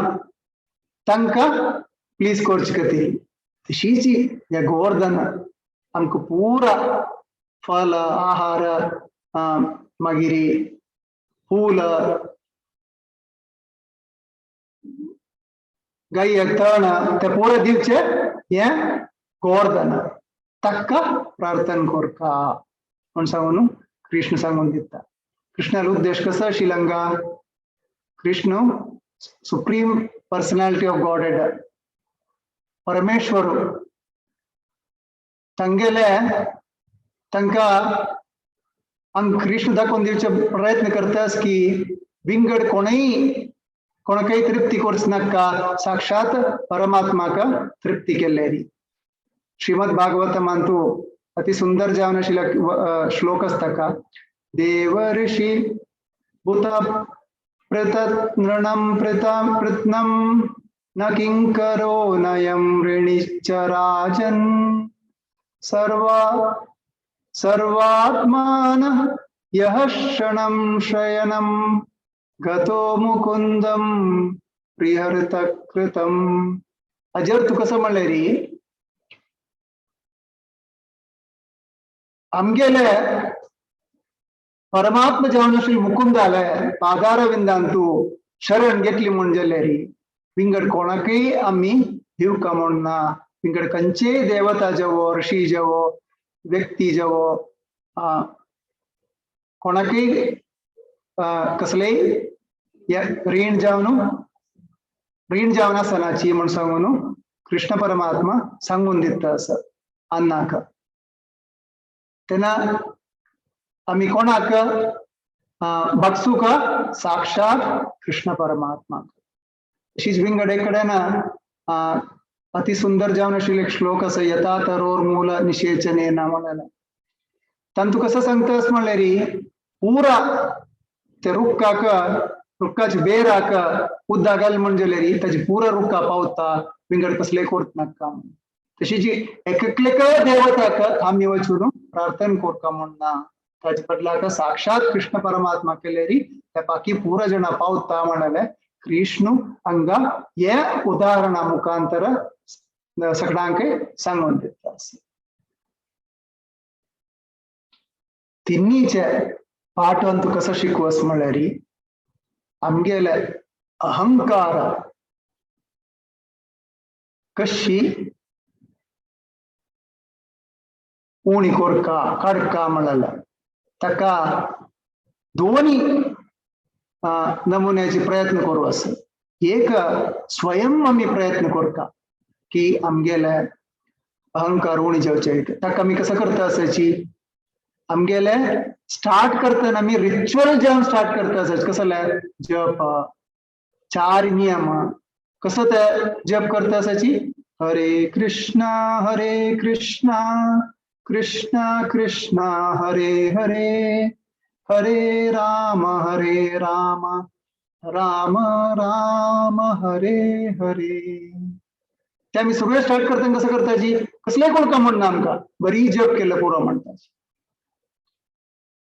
S5: तांकां प्लीज करचे खातीर. तशीच ह्या गोवर्धन आमकां पुरा फल आहार मागीर फूल गाय तण ते पुरा दिवचे हे गोवर्धन ताका प्रार्थना करका म्हण सांगून कृष्ण सांगून दिता. कृष्णालो उद्देश कसो आशिल्लो? Krishna supreme personality of Godhead Parameshwar तांगेले तांकां आम कृष्ण दाखोवन दिवचे प्रयत्न करतास की विंगड कोणय कोणाकय तृप्ती करच नाका, साक्षात परमात्माक तृप्ती केल्ली. श्रीमद भागवतमांतू अति सुंदर जावन आशिल्लो श्लोक आसता का देव ऋषी भूत प्रतनृणं प्रत्नं न किंकरो नयं ऋणिश्च राजन् सर्वात्मान यः क्षणं शयनं गतो मुकुंदं प्रिहृतकृतम्. अजर तू कसं म्हणले री आमगेले परमात्मा जावन श्री मुकुंदाले पादारविंदांतू शरण घेतली म्हूण जाल्यार विंगड कोणाकय आमी दिवका म्हूण ना. विंगड खंयचेय देवता जावो ऋषी जावो व्यक्ती जावो कोणाकय कसलेय रीण जावन रीण जावन आसनाची म्हूण सांगून कृष्ण परमात्मा सांगून दिता आसा अन्नाक. तेन्ना आमी कोणाक भक्सुका साक्षात कृष्ण परमात्मा. तशीच विंगड कडेन अति सुंदर जावन आशिल्लो एक श्लोक आसा यथा तरोर मूल निषेचने म्हणलें. तांतू कसं सांगता म्हणल्यार पुरा ते रुक्काक रुक्काचे बेराक उदक घाल म्हण जाल्यार ताजी पुरा रुक्का पावता विंगड कसले करत नाका. तशीच एकलेक देवताक आमी वचून प्रार्थना करका म्हण ना, ताजे बदलाक साक्षात कृष्ण परमात्मा केल्यारी त्या बाकी पुरा जण पावता म्हणले कृष्ण हांगा हे उदाहरणा मुखांतर सगळ्यांक सांगून दिता. तिन्हीचे पाठ अंतू कसो शिकवस म्हणल्यार आमगेले अहंकार कशी उणी कोरका काडका म्हणलें ताका दोनी नमुन्याचे प्रयत्न करू आसा. एक स्वयं आमी प्रयत्न करता की आमगेले अहंकार उणी जावचे. ताका आमी कसो करता आसाची आमगेले स्टार्ट करतना आमी रिच्युअल जेवन स्टार्ट करता आसाचे. कसले जप चार नियम कसो ते जप करता आसाची हरे कृष्णा कृष्णा कृष्णा हरे हरे हरे राम राम राम हरे हरे. ते आमी सगळे स्टार्ट करतना कसं करताची कसलेय कोण काम म्हणना आमकां बरी जप केलं पुरो म्हणटाची,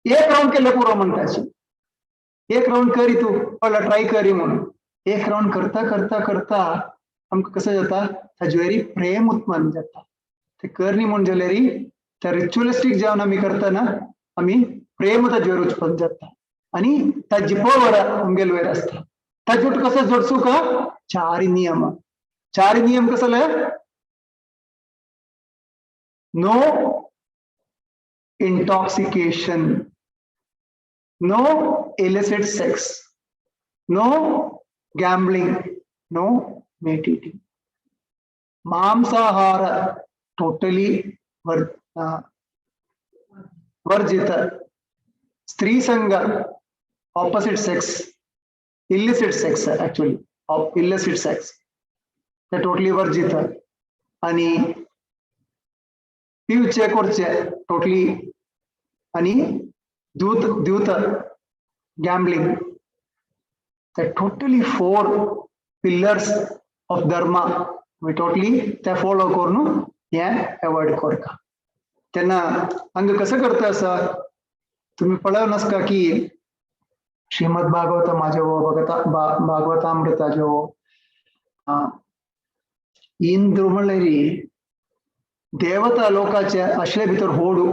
S5: एक राउंड केलं पुरो म्हणटाची, एक राउंड करी तूं पळय ट्राय करी म्हणून एक राउंड करता करता करता आमकां कसं जाता ताजे वयर प्रेम उत्पन्न जाता. ते करणी म्हूण जाल्यार त्या रिच्युअलिस्टीक जेवन आमी करतना आमी प्रेम ताजे वयर उत्पन्न जाता आनी ताजी पवर आमगेले वयर आसता. ताजे कसो जोडचो का चार नियम. चार नियम कसले? No intoxication, no illicit sex, no gambling, no meat eating. मांसाहार टोटली वर्जित. स्त्री संग opposite sex, illicit sex actually, illicit sex ते टोटली वर्जित. आणि पिवचे करचे टोटली आणि द्यूत द्यूत गॅम्बलिंग ते totally 4 pillars of dharma आमी टोटली ते फॉलो करून हे एवॉयड करता. तेन्ना हांगा कसं करता आसा तुमी पळोव नासका की श्रीमद भागवत माझो भागवतामृताजो इंद्र म्हणल्यार देवता लोकाचे आसले भितर होडू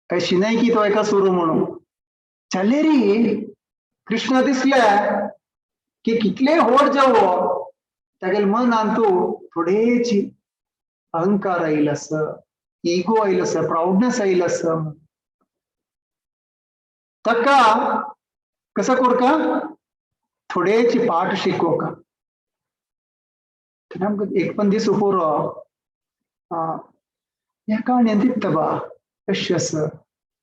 S5: अशी नाही की तो एका सुरू म्हणून चलेरी कृष्ण दिसले की कितले होड जावो तागेले मनान तूं थोडेची अहंकार आयल आसा, इगो आयल आसा, प्राऊडनेस आयल आसा. ताका कसं करका थोडेची पाठ शिकोवका. तेन्ना आमकां एक पण दीस पुरो ह्या काणयेन दिता बा कशें आसा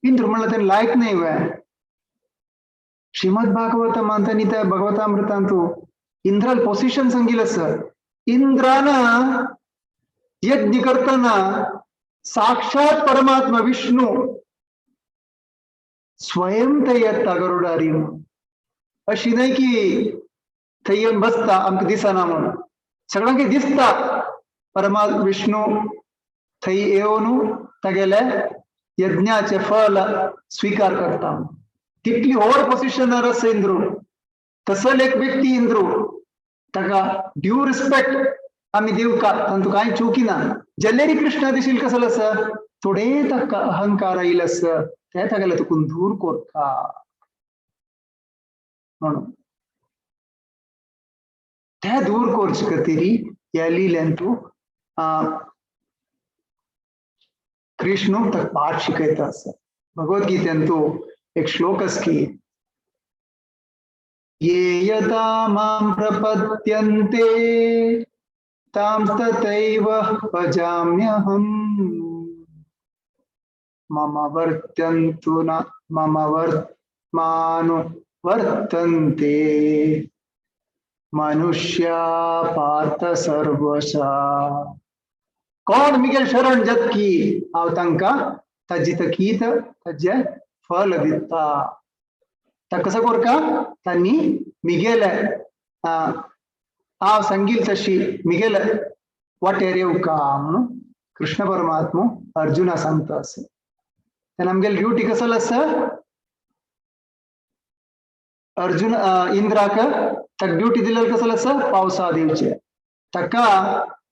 S5: इंद्र म्हणल्यार तें लायक न्हय वे. श्रीमद भागवतम आनी त्या भगवतामृतांतु इंद्राल पोसिशन सांगितलं आसा. इंद्रान यज्ञ करताना साक्षात परमात्मा विष्णू स्वयं थंय येता गरुडारी. अशी न्हय की थंय येवन बसता आमकां दिसना म्हणून, सगळ्यांक दिसता परमात्मा विष्णू थंय येवन तागेले यज्ञाचे फल स्वीकार करता. तितली व्हड पोसिशनार आसा इंद्रू. तसो एक व्यक्ती इंद्रू, ताका ड्यू रिस्पेक्ट आमी दिवका, तांतू कांय चुकी ना. जल्लेरी कृष्णा दिशील कसलो आसा थोडे ताका अहंकार आयिल्लो आसा, ते तागेले तुकून दूर करता म्हणून ते दूर करचे खातीर ह्या लिल्यान तूं कृष्ण ताका पाठ शिकयता आसा. भगवद्गीतेन तूं एक श्लोक आसा की ये यथा मां प्रपद्यन्ते तां तथैव भजाम्यहम् मम वर्तन्तु न मम वर्त्मानु वर्तन्ते मनुष्या पार्थ सर्वशा. कोण मिगेल शरण जतकी हांव तांकां ताजी तकीत ताजें फल दिता. ताका कसो करका तांणी मिगेले हांव सांगील तशी मिगेले वाटेर येवका म्हणून कृष्ण परमात्मा अर्जुना सांगता आसा. तेन्ना आमगेली ड्युटी कसलो आसा अर्जुन इंद्राक ताका ड्युटी दिलेली कसलो आसा पावसा दिवचे. ताका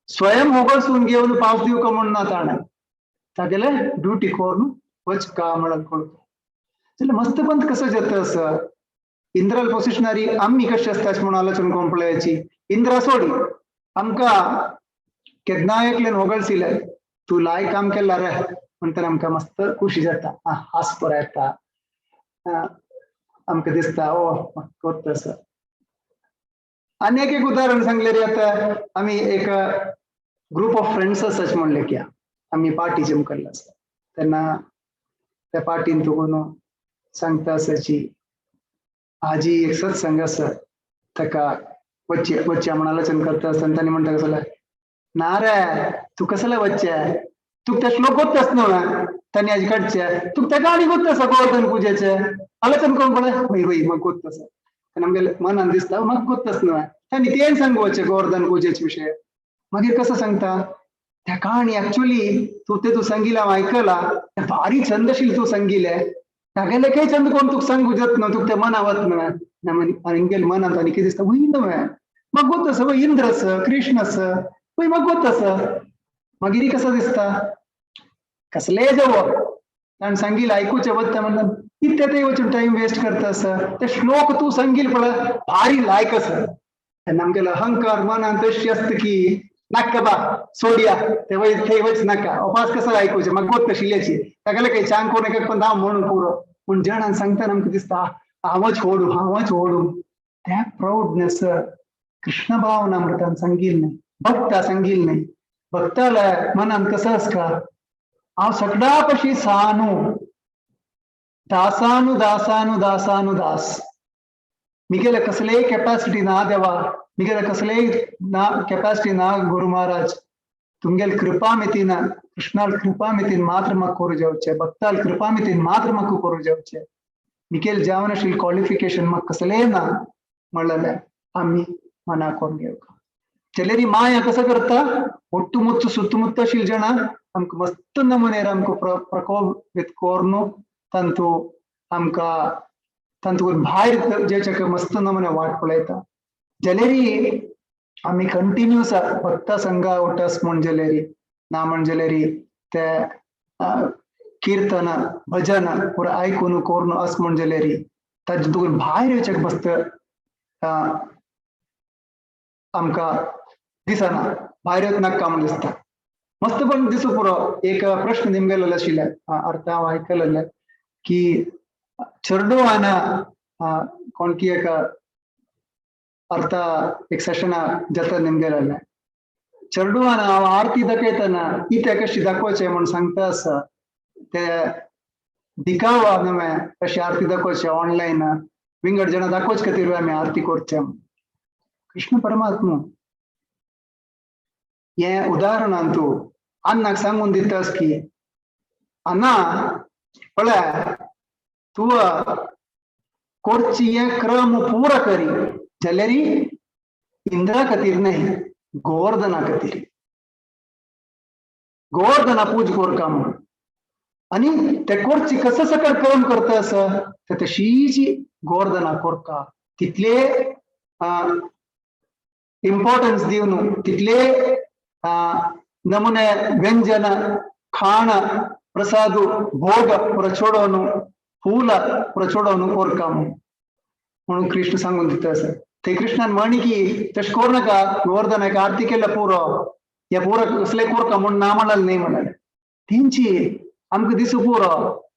S5: स्वयं होगळसून घेवन पावस दिवका म्हूण ना, ताणें तागेले ड्युटी करून वचका म्हणून कळटा. जाल्यार मस्तपंत कसो जाता आसा इंद्राल पोसिशनारी आमी कशें आसता अशें म्हणून आलोचन करून पळयाची. इंद्रा सोडी आमकां केन्ना एकल्यान होगळसिले तूं लाय काम केला रे म्हणटना आमकां मस्त खुशी जाता, हांस बरो येता, आमकां दिसता ओ कोत्ता आसा. आनी एक एक उदाहरण सांगलें रे. आतां आमी एक ग्रुप ऑफ फ्रेंड्स आसा अशें म्हणलें की आमी पार्टी जम केल्लो आसा. तेन्ना त्या पार्टीन तुका सांगता आसाची आजी एक सत्संग आसा ताका वच्चे वच्चे म्हण आलोचन करता आसतना तांणी म्हणटा कसलें ना रे तूं कसलें वच्चे, तुका ते श्लोक गोत्ताच न्हू तांणी आजी काडचे, तुका त्या गाणी गोत्त आसा गोवर्धन पुजेचे आलोचन करून पळय वय वय म्हाका गोत्त आसा. तेन्ना आमगेले मनान दिसता म्हाका गोत्तच न्हू तांणी तें सांगू वचें गोवर्धन पुजेचे विशय. मागीर कसो सांगता त्या काणी एक्चुअली तूं ते तूं सांगिला हांव आयकला तें भारी छंदशील तूं सांगिलें तागेले काही छंद कोण तुका सांगू जात न्हू, तुका तें मना वत न्हू. आनी मनांत आनी कितें दिसता वय न्हू म्हाका गोत आसा वय इंद्र आसा कृष्ण आसा वय म्हाका गोत आसा. मागीर कसो दिसता कसलेय जावं ताणें सांगिल्लें आयकुचें वता म्हणून कितें ते वचून टायम वेस्ट करता आसा. ते श्लोक तूं सांगील पळय भारी लायक आसा. तेन्ना आमगेलो अहंकार मनांत तशी आसता की नाका बा सोडया ते वय थंय वच नाका उपास कसो आयकुचें म्हाका गोत आशिल्ल्याची तागेले काही चांग कोण एक पण हांव म्हणून पुरो. पूण जाणान सांगतना आमकां दिसता हांवच होडू हांवच होडू. त्या प्राऊडनेस कृष्ण भावनामृतान सांगील न्हय, भक्ता सांगील न्हय. भक्ताला मनान कसं आसता हांव सगळ्या पशी सानू दासानु दासानु दासानु दास. मिगेले कसलेय कॅपॅसिटी ना देवा, मिगेले कसलेय ना कॅपॅसिटी ना गुरु महाराज, तुमगेल कृपा मितीन कृष्णाल कृपा मितीन मात्र म्हाका करूं जावचें, भक्ताल कृपा मितीन मात्र म्हाका करूं जावचें, मिगेल जावन आशिल्लें क्वॉलिफिकेशन म्हाका कसलेय ना म्हणलेलें आमी मना करून घेवका. जाल्यार माया कसो करता, ಒಟ್ಟು ಮುತ್ತು ಸುತ್ತಮುತ್ತ ಶಿಲ್ ಜನ आमकां मस्त नमुनेर आमकां प्रकोप करून तांतू आमकां तांतू भायर जेच्या मस्त नमुने वाट पळयता. जाल्यारी आमी कंटिन्यूस भक्त संघा उठस म्हूण जाल्यारी ना म्हण जाल्यारी ते कीर्तन भजन पुरा आयकून करून अस म्हूण जाल्यारी ताजे तुका भायर येवचें मस्त आमकां दिसना, भायर येवच नाका म्हूण दिसता. मस्त पण दिसू पुरो. एक प्रश्न निमगेलेलो आशिल्ले, अर्थ हांव आयकलेले की चेडवान कोण की एक अर्थ एक सेशन जाता निमगेलेले चेडवान हांव आरती दाखयतना इते कशी दाखोवचें म्हूण सांगता आसा, ते दिखावा न्हय कशी आरती दाखोवचे ऑनलायन विंगड जाणां दाखोवचे खातीर आमी आरती करचे. कृष्ण परमात्मा हे उदाहरणान तूं अन्नाक सांगून दितास की अन्ना पळय तूं करची हे क्रम पुरा करी जाल्यार इंद्रा खातीर न्हय गोवर्धना खातीर, गोवर्धना पूज कोरका म्हूण. आनी ते करची कसो सकल क्रम करता आसा ते तशीच गोवर्धना कोरका, तितले इम्पॉर्टन्स दिवन तितले नमुने व्यंजन खाण प्रसाद भोग पुरा चोडोवन फूल पुरा चोडोवन कोरका म्हणून कृष्ण सांगून दिता आसा. ते कृष्णान म्हणी की तशें करूं नाका, गोवर्धनाक आरती केल्या पुरो, ह्या पुरो कसले कोरका म्हूण ना म्हणाले न्हय म्हणाले. तेंची आमकां दिसूं पुरो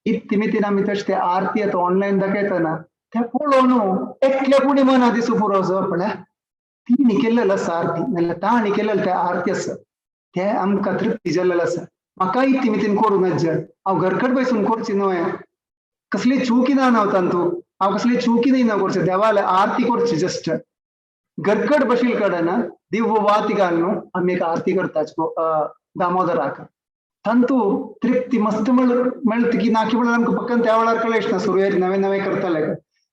S5: इत्ती मितीन आमी तशें ते आरती आतां ऑनलायन दाखयतना ते पळोवन एकल्या पुणी मना दिसूं पुरो असो पळय तिणी केल्लेलो आसा आरती, नाल्यार ताणी केल्लेले ते आरती आसा ते आमकां तृप्ती जाल्लेलो आसा. म्हाका इत्ती मितीन करूं नज, हांव घरकट बसून करची न्हय, कसली चुकी ना न्हय तांतू, हांव कसली चुकी न्हय ना करचें, देवाले आरती करची जस्ट घरकट बशील कडेन दिव्य वाती घालून आमी एक आरती करता दामोदराक, तांतू तृप्ती मस्त मेळटा की ना की म्हणल्यार आमकां पक्कन त्या वेळार कळेच ना, सुरवेक नवे नवे करताले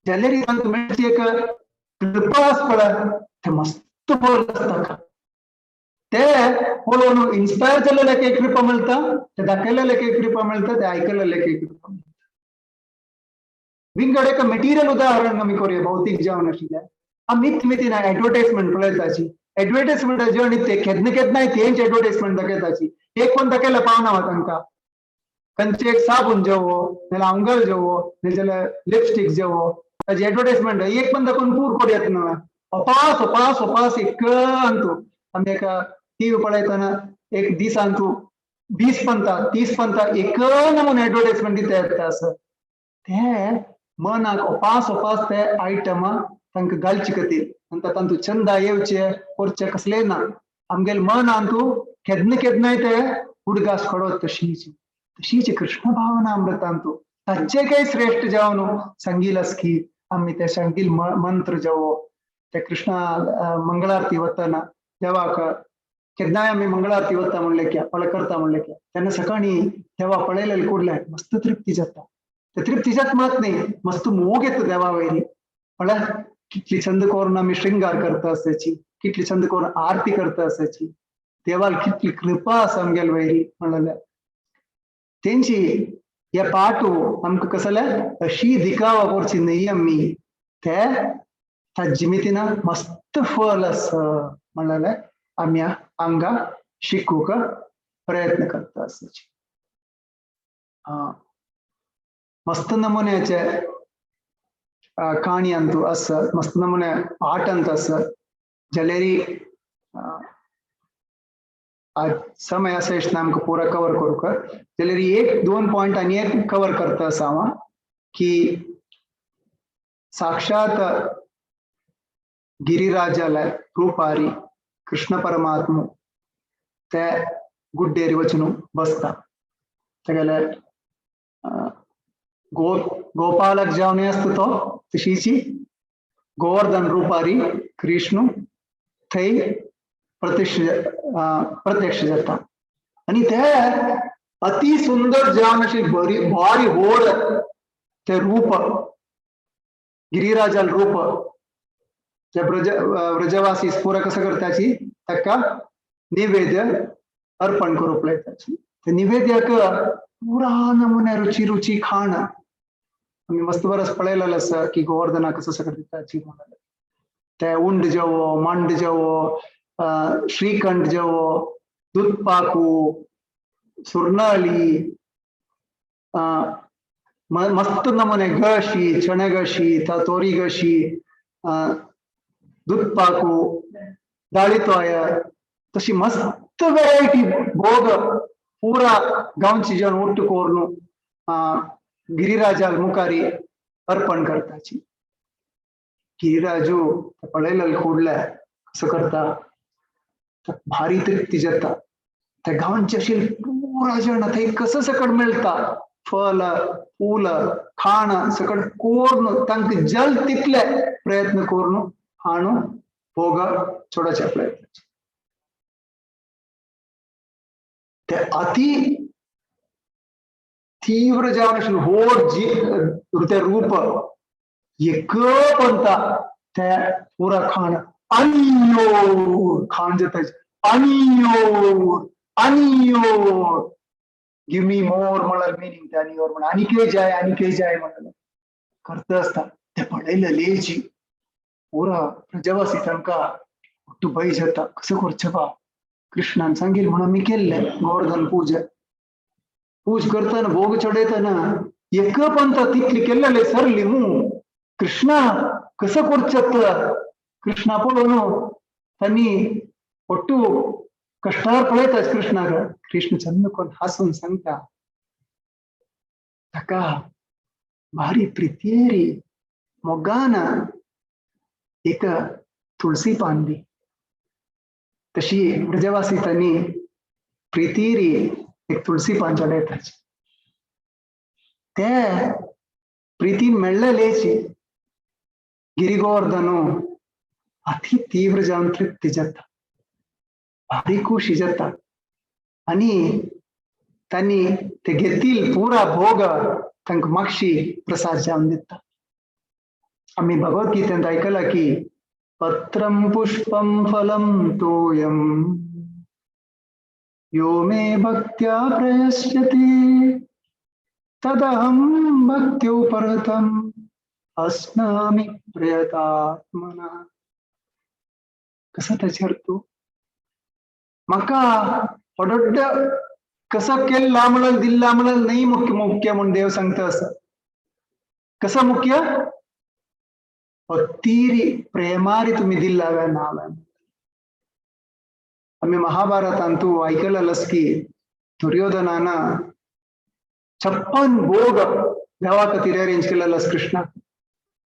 S5: जाल्यार तांकां मेळची एक कृपा आसा पळय ते मस्त बरें आसता. ते पळोवन इन्स्पायर जाल्ले एक कृपा मेळटा, ते दाखयलेले एक कृपा मेळटा, ते आयकलेले एक कृपा मेळटा. विंगड एक मटेरियल उदाहरण आमी करूया भौतीक जेवण आशिल्लें आमी मितीन एडवर्टायजमेंट पळयताची, एडवर्टायजमेंट जेवण ते केन्ना केन्नाय तेंच एडवर्टायजमेंट दाखयताची, एक पण दाखयलें पावना तांकां, खंयचे एक साबून जेवो नाल्यार आंगल जेवो नाजाल्यार लिपस्टीक जेवो, ताजी एडवर्टायजमेंट एक पण दाखोवन पूर करूं येता न्हय. अपास अपास अपास एक अंतू आमी एका टीव्ही पळयतना एक दिसान तूं 20 पंता 30 पंता एक नमून एडवर्टायजमेंट दिता येता आसा, ते मनाक अपास अपास ते आयटम तांकां घालचे खातीर आनी तांतू छंद येवचे करचे कसले ना, आमगेले मनान तूं केन्ना केन्नाय ते उडगास कडत. तशीच तशीच कृष्ण भावना अमृतांतू ताचे काही श्रेष्ठ जावन सांगील की आमी ते सांगील मंत्र जावो ते कृष्ण मंगळारती वतना देवाक केन्नाय आमी मंगळारती वता म्हणले की पळय करता म्हणले की तेन्ना सकाळी देवा पळयलेले कुडले मस्त तृप्ती जाता, ते तृप्ती जात मात न्ही मस्त मोग येता देवा वयरी. पळय कितली छंद करून आमी शृंगार करता आसाची, कितली छंद करून आरती करता आसाची, देवाल कितली कृपा आसा आमगेले वयरी म्हणलेले. तेंची हे पाटू आमकां कसले अशी दिखावा करची न्हय आमी, ते ताजी मितीन मस्त फल आसा म्हणलेले आमी हांगा शिकूंक प्रयत्न करता आसाची. मस्त नमुन्याचे काणी अंतू आसा, मस्त नमुने पाठ अंत आसा. जाल्यारी समय आसा आमकां पुरा कवर करूंक, जाल्यार एक दोन पॉयंट आनी एक कवर करता आसा हांव की साक्षात गिरिराजाले रुपारी कृष्ण परमात्मा ते गुड्डेर वचून बसता, तेगेले गोपालक जावन आसता तो तशीची गोवर्धन रुपारी कृष्ण थंय प्रत्यक्ष जाता आनी ते अति सुंदर जावन अशी बरी भारी व्हड ते रूप गिरिराजाल रूप ते व्रजवासी पुरा कसं करताची ताका निवेद्य अर्पण करूंक लायताची. ते निवेद्याक पुरा नमुने रुची रुची खाण आमी मस्त बरस पळयलेलें आसा की गोवर्धना कसं सगळं दिताची म्हणून. ते उंड जेवो, मांड जेवो, श्रीखंड जेवो, दूध पाकू, सुरनाळी, मस्त नमुने गशी, चणे गशी, तोरी गशी, दूध पाकू, दाळी तोय, तशी मस्त व्हरायटी भोग पुरा गांवची जण ಒಟ್ಟು कोरून गिरिराजाल मुखारी अर्पण करताची. गिरिराजू पळयलें ಕೂಡ್ಲೆ कसं करता भारी तृप्ती जाता. त्या गांवचे अशी पुरा जण थंय कसं सकट मेळटा फल फूल खाण सकट कोरून तांकां जल तितले प्रयत्न करून हाणू भोग चोडाचे प्रयत्न. ते अति तीव्र जावन होर जी ते रूप एक पंता ते पुरा खाण अनियो खाण जाता. अनियो अनियो गिव मी मोर म्हळ्यार मिनिंग ते अनियोर म्हण आनी जाय आनी जाय म्हळ्यार करता आसता. ते पळयलें लेजी पुरा प्रजवासी तांकां ಒಟ್ಟು भंय जाता कसं करचें बा. कृष्णान सांगील म्हणून मी केल्लें गोवर्धन पूजा. पूज करतना भोग चडयतना एक पंत तितली केल्लेले सरली मू कृष्णा कसं करचें. कृष्णा पळोवन त्यांनी ಒಟ್ಟು कष्टार पळयता कृष्णाक. कृष्ण चंद कोण हासून सांगता ताका भारी प्रित्येरी मोगान एक तुळसी पान दी. तशी व्रजवासी त्यांनी प्रितीरी एक तुळसी पान चडयताची. ते प्रीतीन मेळ्ळेलेची गिरिगोवर्धनु अति तीव्र जावन तृप्ती जाता, भारी खुशी जाता आनी त्यांनी ते घेतील पुरा भोग तांकां मागशी प्रसाद जावन दिता. आमी भगवद्गीतेंत आयकलां की पत्रं पुष्पं फलं तोयं यो मे भक्त्या प्रयस्यति तदहं भक्त्युपहृतम् अस्नामि प्रयतात्मनः. कसं त्याचे अर्थ म्हाका होडोड्ड कसं केल्ला म्हणून दिल्ला म्हणून नाही मुख्य मुख्य म्हणून देव सांगता असं. कसं मुख्य भक्तीरी प्रेमारी तुम्ही दिल्ला नाव. आम्ही महाभारतांतू ऐकलेलंच की दुर्योधनान 56 भोग देवा खातीर अरेंज केलेलो कृष्णाक.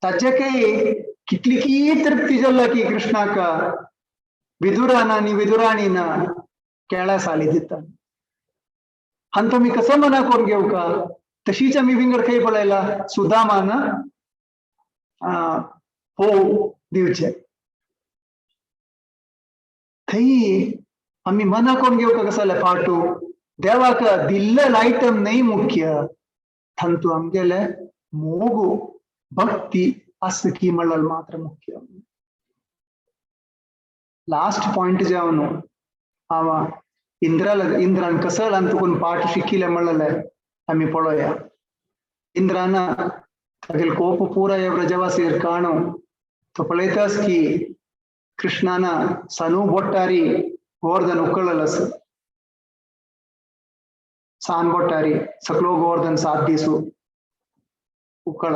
S5: ताचे काही कितली की तृप्ती जाल्ला की कृष्णाक विदुरान आनी विदुराणीन केळ्या साली दिता. आनी तुमी कसं मना करून घेऊ का. तशीच आमी विंगड खंय पळयला सुदामान हो दिवचे. थंय आमी मना करून घेऊ का कसं फाटू देवाक दिल्लें आयटम न्हय मुख्य तांतू आमगेले मोगु भक्ती आसा की म्हणल्यार मात्र मुख्य. लास्ट पॉइंट जावन हांव इंद्राला इंद्रान कसं तुकून पाठ शिकिले म्हणलें आमी पळोवया. इंद्रान तागेले कोप पुरा व्रजवासीर काणू तो पळयतास की कृष्णान सनू बोट्टारी गोवर्धन उकळल आसा. सान बोट्टारी सकलो गोवर्धन 7 दीस उकळल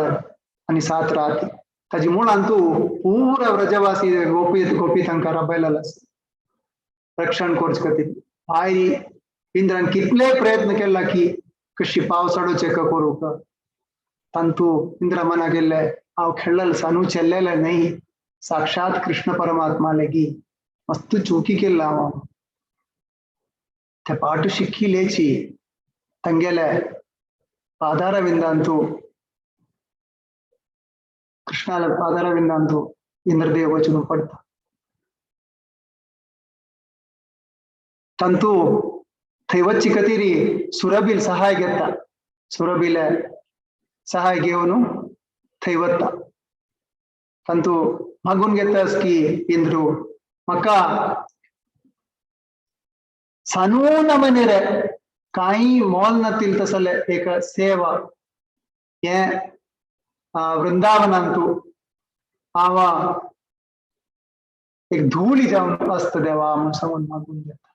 S5: आनी 7 राती. ताजी मुळान तूं पुरा व्रजवासी गोपी गोपी तांकां राबयलेलो आसा रक्षण करचे खातीर. भायर इंद्रान कितले प्रयत्न केला की कशी पावस अडोवचे करूंक. तांतू इंद्रा मना गेल्ले हांव खेळ्ळें सानू चेल्लेले न्हय साक्षात कृष्ण परमात्मा लेगी मस्त चुकी केल्ला हांव. ते पाठ शिक्की लेची तांगेले पादारविंदांतू कृष्णाला पादारविंदांतू इंद्रदेव वचून पडता. तांतू थंय वच्ची खातीर सुरबील सहाय घेता. सुरबील सहाय घेवन थंय वता. तांतू मागून घेतास की इंद्रू म्हाका सानू मनेरे कांय मोल नातील तसले एक सेवा हे वृंदावनांतू हांव एक धुळी जावन आसता देवा म्हूण सांगून मागून घेता.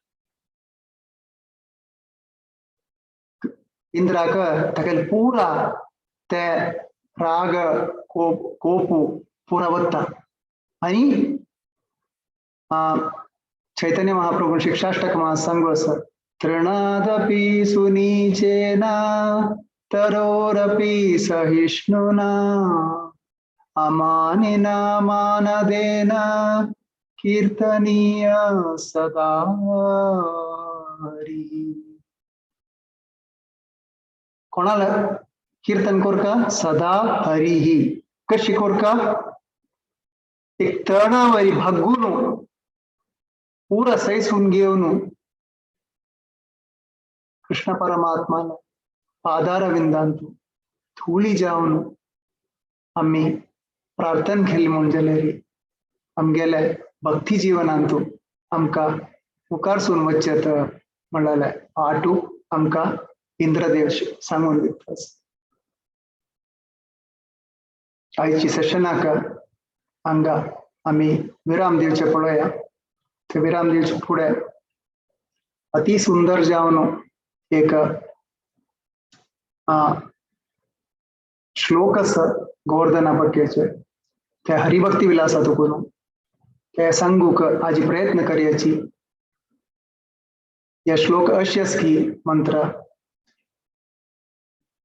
S5: इंद्राक ताका पुरा ते राग कोपू पुरा वता आनी चैतन्य महाप्रभु शिक्षाष्टक सांगू आसा तृणादपि सुनीचेन तरोरपि सहिष्णुना अमानिना मानदेन कीर्तनीय सदा हरी. कोणाला कीर्तन कोरका? सदा हरिही. कशी कोरका? एक तणावरी भागून पुरा सैसून घेऊन कृष्ण परमात्माला पादारविंदांतू धुळी जावन आम्ही प्रार्थना केली म्हूण जाल्यार आमगेले भक्ती जीवनांतू आमकां मुखारसून वचचें तर म्हणलें पाटू आमकां इंद्रदेव सांगून दिता. आयची सेशनाक हांगा आमी विराम दिवचे पळोवया. ते विराम दिवचे फुडें अति सुंदर जावन एक श्लोक आसा गोवर्धना बग्गेचे, ते हरिभक्ती विलासा तुकून ते सांगूक आजी प्रयत्न करयाची. हे श्लोक अशें की मंत्र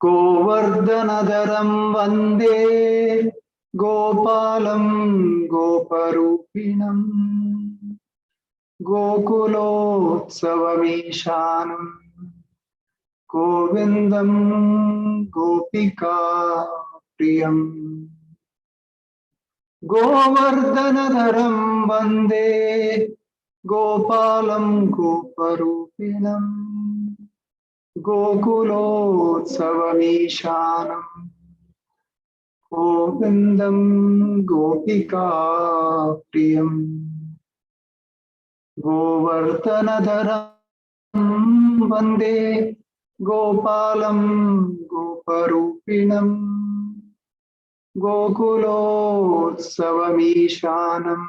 S5: गोवर्धनधरं वंदे गोपालं गोपरूपिणं गोकुलोत्सवमीशानं गोविंदं गोपिका प्रियं. गोवर्धनधरं वंदे गोपालं गोपरूपिणं गोकुलोत्सवमीशानं गोविंदं गोपिका प्रियं. गोवर्धनधरं वंदे गोपालं गोपरूपिणं गोकुलोत्सवमीशानं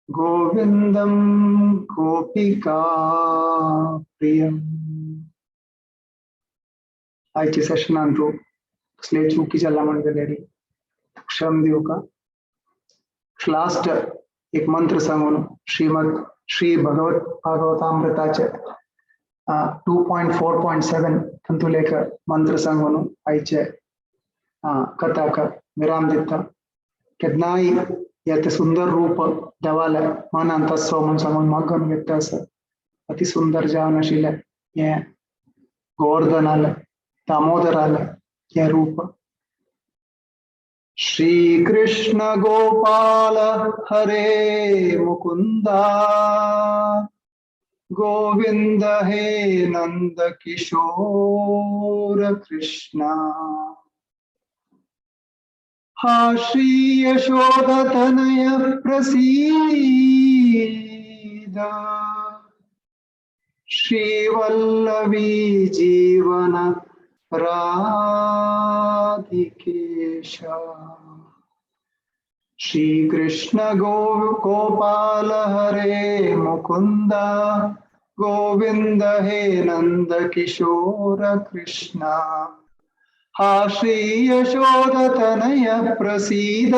S5: गोविंदं गोपिका प्रियं. आयच्या सेशनांतू कसले चुकी जाला म्हण जाल्यार क्षम दिवका. लास्ट एक मंत्र सांगून श्रीमद श्री भगवत भागवतामृताचे 2.4.7 तातूंतले एक मंत्र सांगून आयचे कथाक विराम दिता. केन्नाय हे ते सुंदर रूप देवाले मनांत आसचो म्हूण सांगून मागून घेता आसा. अति सुंदर जावन आशिल्लें हें गोवर्धनालें दामोदरालें हें रूप. श्री कृष्ण गोपाल हरे मुकुंदा गोविंद हे नंद किशोर कृष्णा. हा श्री यशोदतनय प्रसीद श्रीवल्लभी जीवन राधिकेश. श्री कृष्ण गोपाल हरे मुकुंदा गोविंद हे नंद किशोर कृष्णा. हा श्री यशोदतनय प्रसीद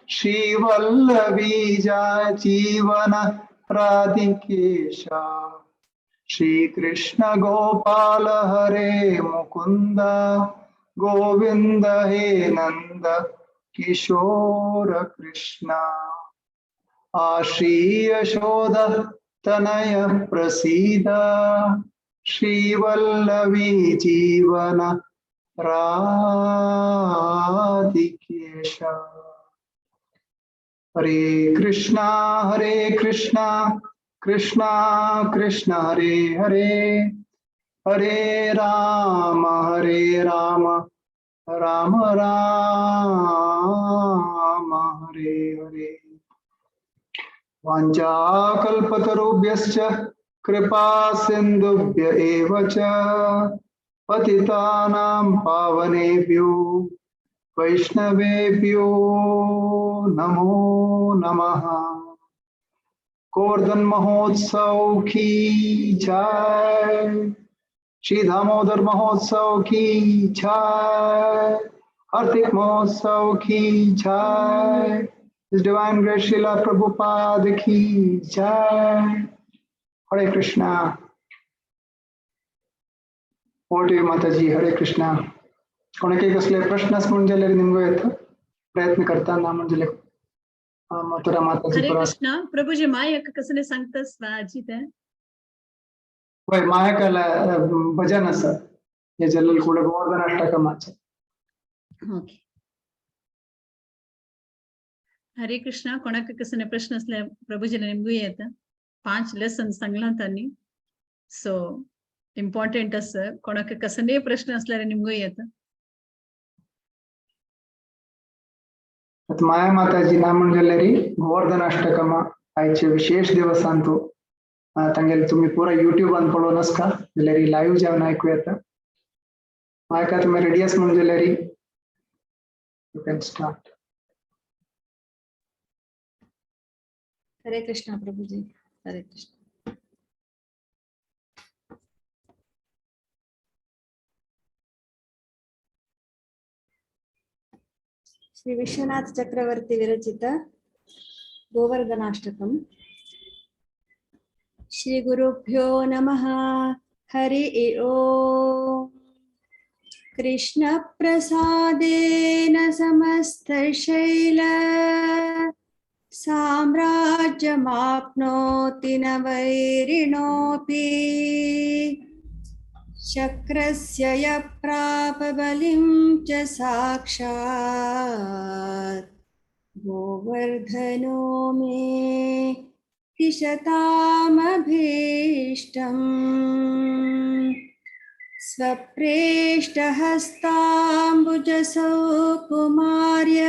S5: श्रीवल्लभी जीवन राधिकेश. श्री कृष्ण गोपाल हरे मुकुंद गोविंद हे नंद किशोर कृष्णा. आ श्री यशोद तनय प्रसीद श्रीवल्लभी जीवन राधिकेश. हरे Krishna Krishna Krishna Hare Hare Hare Ram Ram Ram Rama Hare Hare. वाञ्छाकल्पतरुभ्यश्च कृपा सिन्धुभ्य एव च पतितानां पावनेभ्यो वैष्णवेभ्यो नमो नमः। गोवर्धन महोत्सव की जय, श्री दामोदर महोत्सव की जय, कार्तिक महोत्सव की जय, His Divine Grace Srila Prabhupada की जय। Hare Krishna. Over to you, Mataji. Hare Krishna. कोणाकय कसले प्रश्न आसा म्हणून जाल्यार निमगो येता प्रयत्न करता ना म्हणजे मथुरा माताजी.
S1: हरे कृष्णा प्रभुजी, मायक कसले सांगतास आजी ते?
S5: वय, मायकाला भजन आसा हे जल्लल ಕೂಡ गोवर्धन अष्टकमाचे.
S1: ओके, हरे कृष्णा. कोणाक कसले प्रश्न असले प्रभुजीला निमगू येता. 5 लेसन सांगला त्यांनी, सो इम्पॉर्टंट आसा. कोणाक कसले प्रश्न असल्यार निमगू येता.
S5: आतां माया माताजी ना म्हण जाल्यार गोवर्धन अष्टकम आयचे विशेष दिवसांतू तांगेले तुमी पुरा युट्यूबान पळोवन आसका जाल्यार लाईव्ह जावन आयकू येता. मायका, तुमी रेडी आसा म्हण जाल्यार you can start.
S6: Hare Krishna Prabhuji, Hare Krishna. Shri Vishwanath Chakravarti विरचित गोवर्धनाष्टकम. श्री गुरुभ्यो नमः. हरि ओम. कृष्ण प्रसादेन समस्त शैल साम्राज्यमाप्नोति न वैरिणोऽपि. शक्रस्य यः प्राप बलिं च साक्षात् गोवर्धनो मे दिशतामभीष्टम्. स्वप्रेष्ठहस्ताम्बुजसौ कुमार्य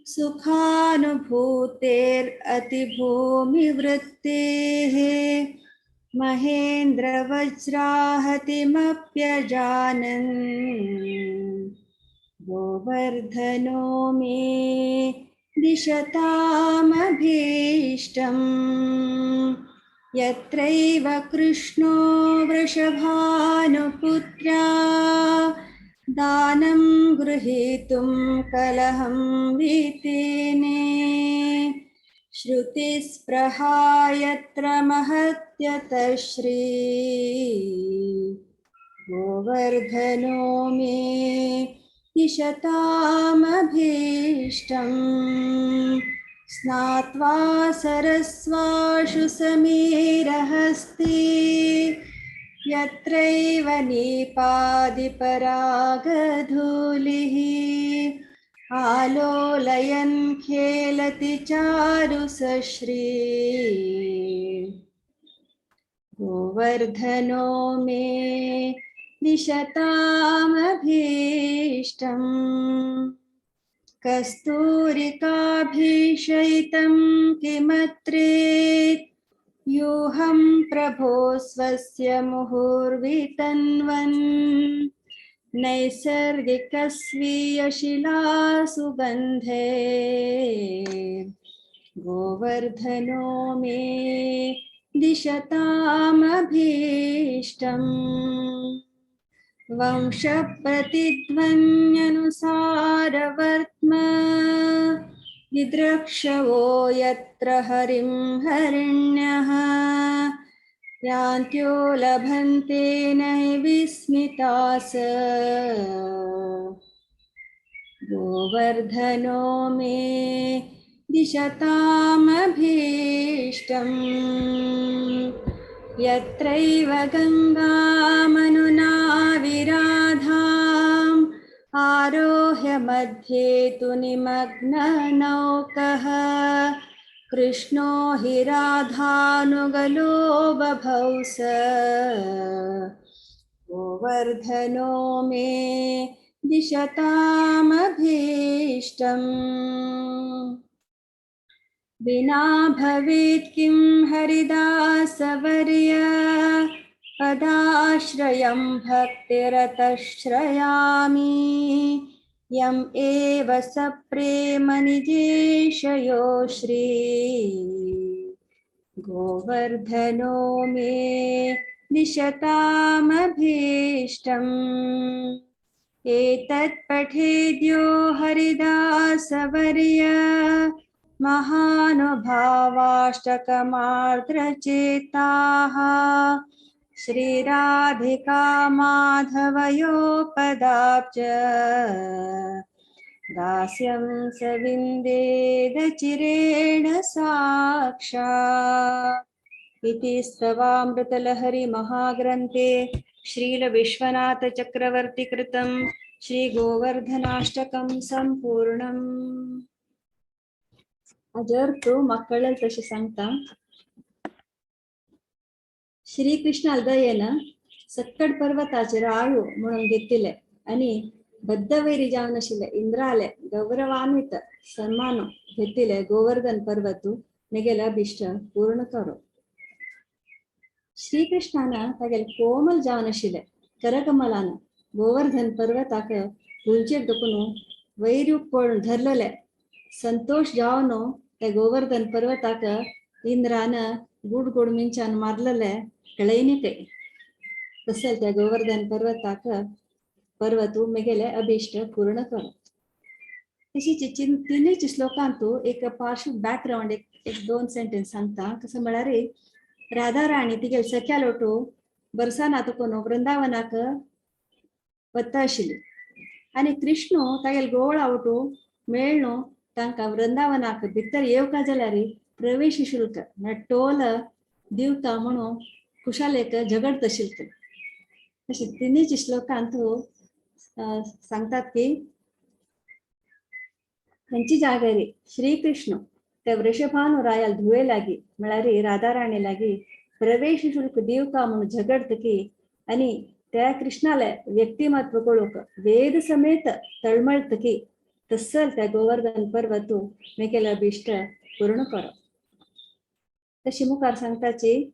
S6: सुखानुभूतेरतिभूमिवृत्तेः महेन्द्रवज्राहतिमप्यजानन् गोवर्धनो मे दिशतामभीष्टम्. यत्रैव कृष्णो वृषभानुपुत्र्या दानं गृहीतुं कलहं वितेने श्रुतिस्पृहा यत्र महत्यतश्री गोवर्धनो मे दिशतामभीष्टम्. स्नात्वा सरस्वाशु समीरहस्ति यत्रैव नीपादिपरागधूलिः आलोलयन् खेलति चारुसश्री गोवर्धनो मे दिशतामभीष्टम्. कस्तूरिकाभिषयितं किमत्रेत् यूहं प्रभो स्वस्य मुहुर्वितन्वन् नैसर्गिकस्वीयशिलासुगन्धे गोवर्धनो मे दिशतामभीष्टम्. वंशप्रतिध्वन्यनुसारवर्त्म दिदृक्षवो यत्र हरिं हरिण्यः यान्त्यो लभन्ते नहि विस्मितास गोवर्धनो मे दिशतामभीष्टम्. यत्रैव गङ्गामनुनाविराधाम् आरोह्य मध्ये तु निमग्ननौकः कृष्णो हि राधानुगलो बभौ स गोवर्धनो मे दिशतामभीष्टम्। विना भवेत् किं हरिदासवर्य पदाश्रयं भक्तिरतश्रयामि यं एव सप्रेमनिजेशयो श्री गोवर्धनो मे दिशतामभीष्टम्। एतत् पठेद्यो हरिदासवर्य महानुभावाष्टकमार्द्रचेताः श्रीराधिका माधवयो पदाब्ज दास्यं सविन्देदचिरेण साक्षात्। इति स्तवामृतलहरी महाग्रन्थे श्रील विश्वनाथ चक्रवर्ती कृतं श्री गोवर्धनाष्टकं संपूर्णम्। अजर तो मक्कळल तशें सांगता। श्रीकृष्ण दयेन सक्कड पर्वताचेर आयु म्हणून घेतिल्लें आनी बद्धवैरी जावन आशिल्ले इंद्राले गौरवान्वित सन्मान घेतिल्ले गोवर्धन पर्वतु मेगेले अभिष्ट पूर्ण करो। श्रीकृष्णान तागेले कोमल जावन आशिल्ले करकमलान गोवर्धन पर्वताक उंचेर दखून वैर पळोवन धरलेले संतोष जावन त्या गोवर्धन पर्वताक इंद्रान गुड गोड मिंचान मारलेले कळयनी तसेल त्या गोवर्धन पर्वताक पर्वतु मेगेले अभिष्ट पूर्ण करो। तशीच तिनूय श्लोकांतु एक पार्शल बॅकग्रावंड एक एक दोन सेंटेन्स सांगता। कसं म्हळ्यार राधा राणी तिगेल सख्या लोटू बरसाना तुकोन वृंदावनाक वता आशिल्ली आनी कृष्ण तागेल गोळ आवटू मेळ्ळो तांकां वृंदावनाक भितर येवका जाल्यार प्रवेश शुल्क म्हळ्यार टोल दिवका म्हणून खुशालेक झगडत आशिल्ले। तशें तिनूय श्लोकांत सांगतात की खंयची जाग्यार श्रीकृष्ण त्या वृषभानु रायाल धुवे लागी म्हळ्यार राधा राणी लागी प्रवेश शुल्क दिवका म्हणून झगडत की आनी त्या कृष्णाले व्यक्तिमत्व कळूंक वेद समेत तळमळत की तसल त्या गोवर्धन पर्वतु मेगेले अभिष्ट पूर्ण करो। तशी मुखार सांगताची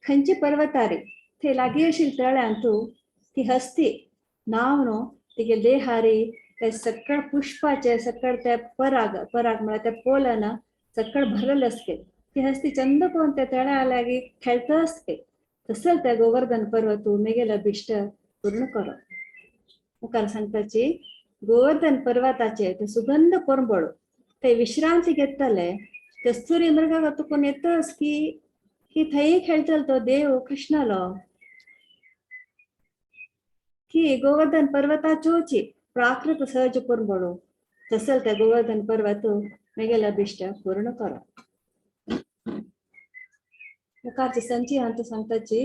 S6: खंयची पर्वतारी थंय लागीं आशिल्ले तळ्यांतू ती हस्ती नांव न्हू तिगे देहारी ते सक्कड पुष्पाचे सक्कड ते पराग पराग म्हळ्यार ते पोलन सक्कड भरलेले आसते ती हस्ती चंद करून त्या तळ्या लागीं खेळता आसते तसल त्या गोवर्धन पर्वतु मेगेले अभिष्ट पूर्ण करो। मुखार सांगताची गोवर्धन पर्वताचे ते सुगंध परंबळ ते विश्रांती घेतले कस्तुरी मृगाक तुकून येतस की की थंय खेळटलो तो देव कृष्णालो की गोवर्धन पर्वताचोची प्राकृत सहज परंबळो तसल त्या गोवर्धन पर्वत मेगेले अभिष्ट पूर्ण करो। मुखारची संची हांतू सांगताची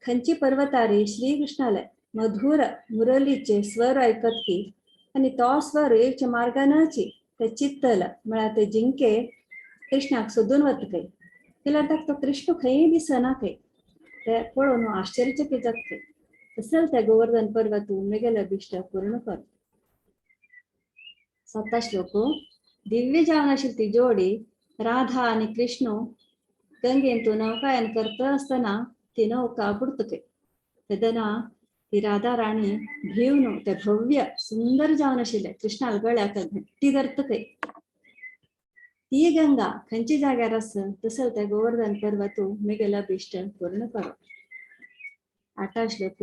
S6: खंयची पर्वतारी श्रीकृष्णाले मधुर मुरलीचे स्वर आयकत की आनी तो स्वर एक मार्गानाची ते चित्तल म्हळ्यार ते जिंके कृष्णाक सोदून वता खंय जाल्यार ताका तो कृष्ण खंय दिसना खंय ते पळोवन आश्चर्यचकित जाता खंय तसल त्या गोवर्धन पर्वतु मेगेले अभिष्ट पूर्ण कर। साता श्लोक दिव्य जावन आशिल्ली ती जोडी राधा आनी कृष्ण गंगेंतू नौकायन करता आसतना ती नौका बुडत खंय तेन्ना ती राधा राणी भिवन ते भव्य सुंदर जावन आशिल्ले कृष्णाल गळ्याक घट्टी धरता खंय ती गंगा खंयच्या जाग्यार आसा तसल त्या गोवर्धन पर्वतु मेगेले अभिष्ट पूर्ण करो। आठा श्लोक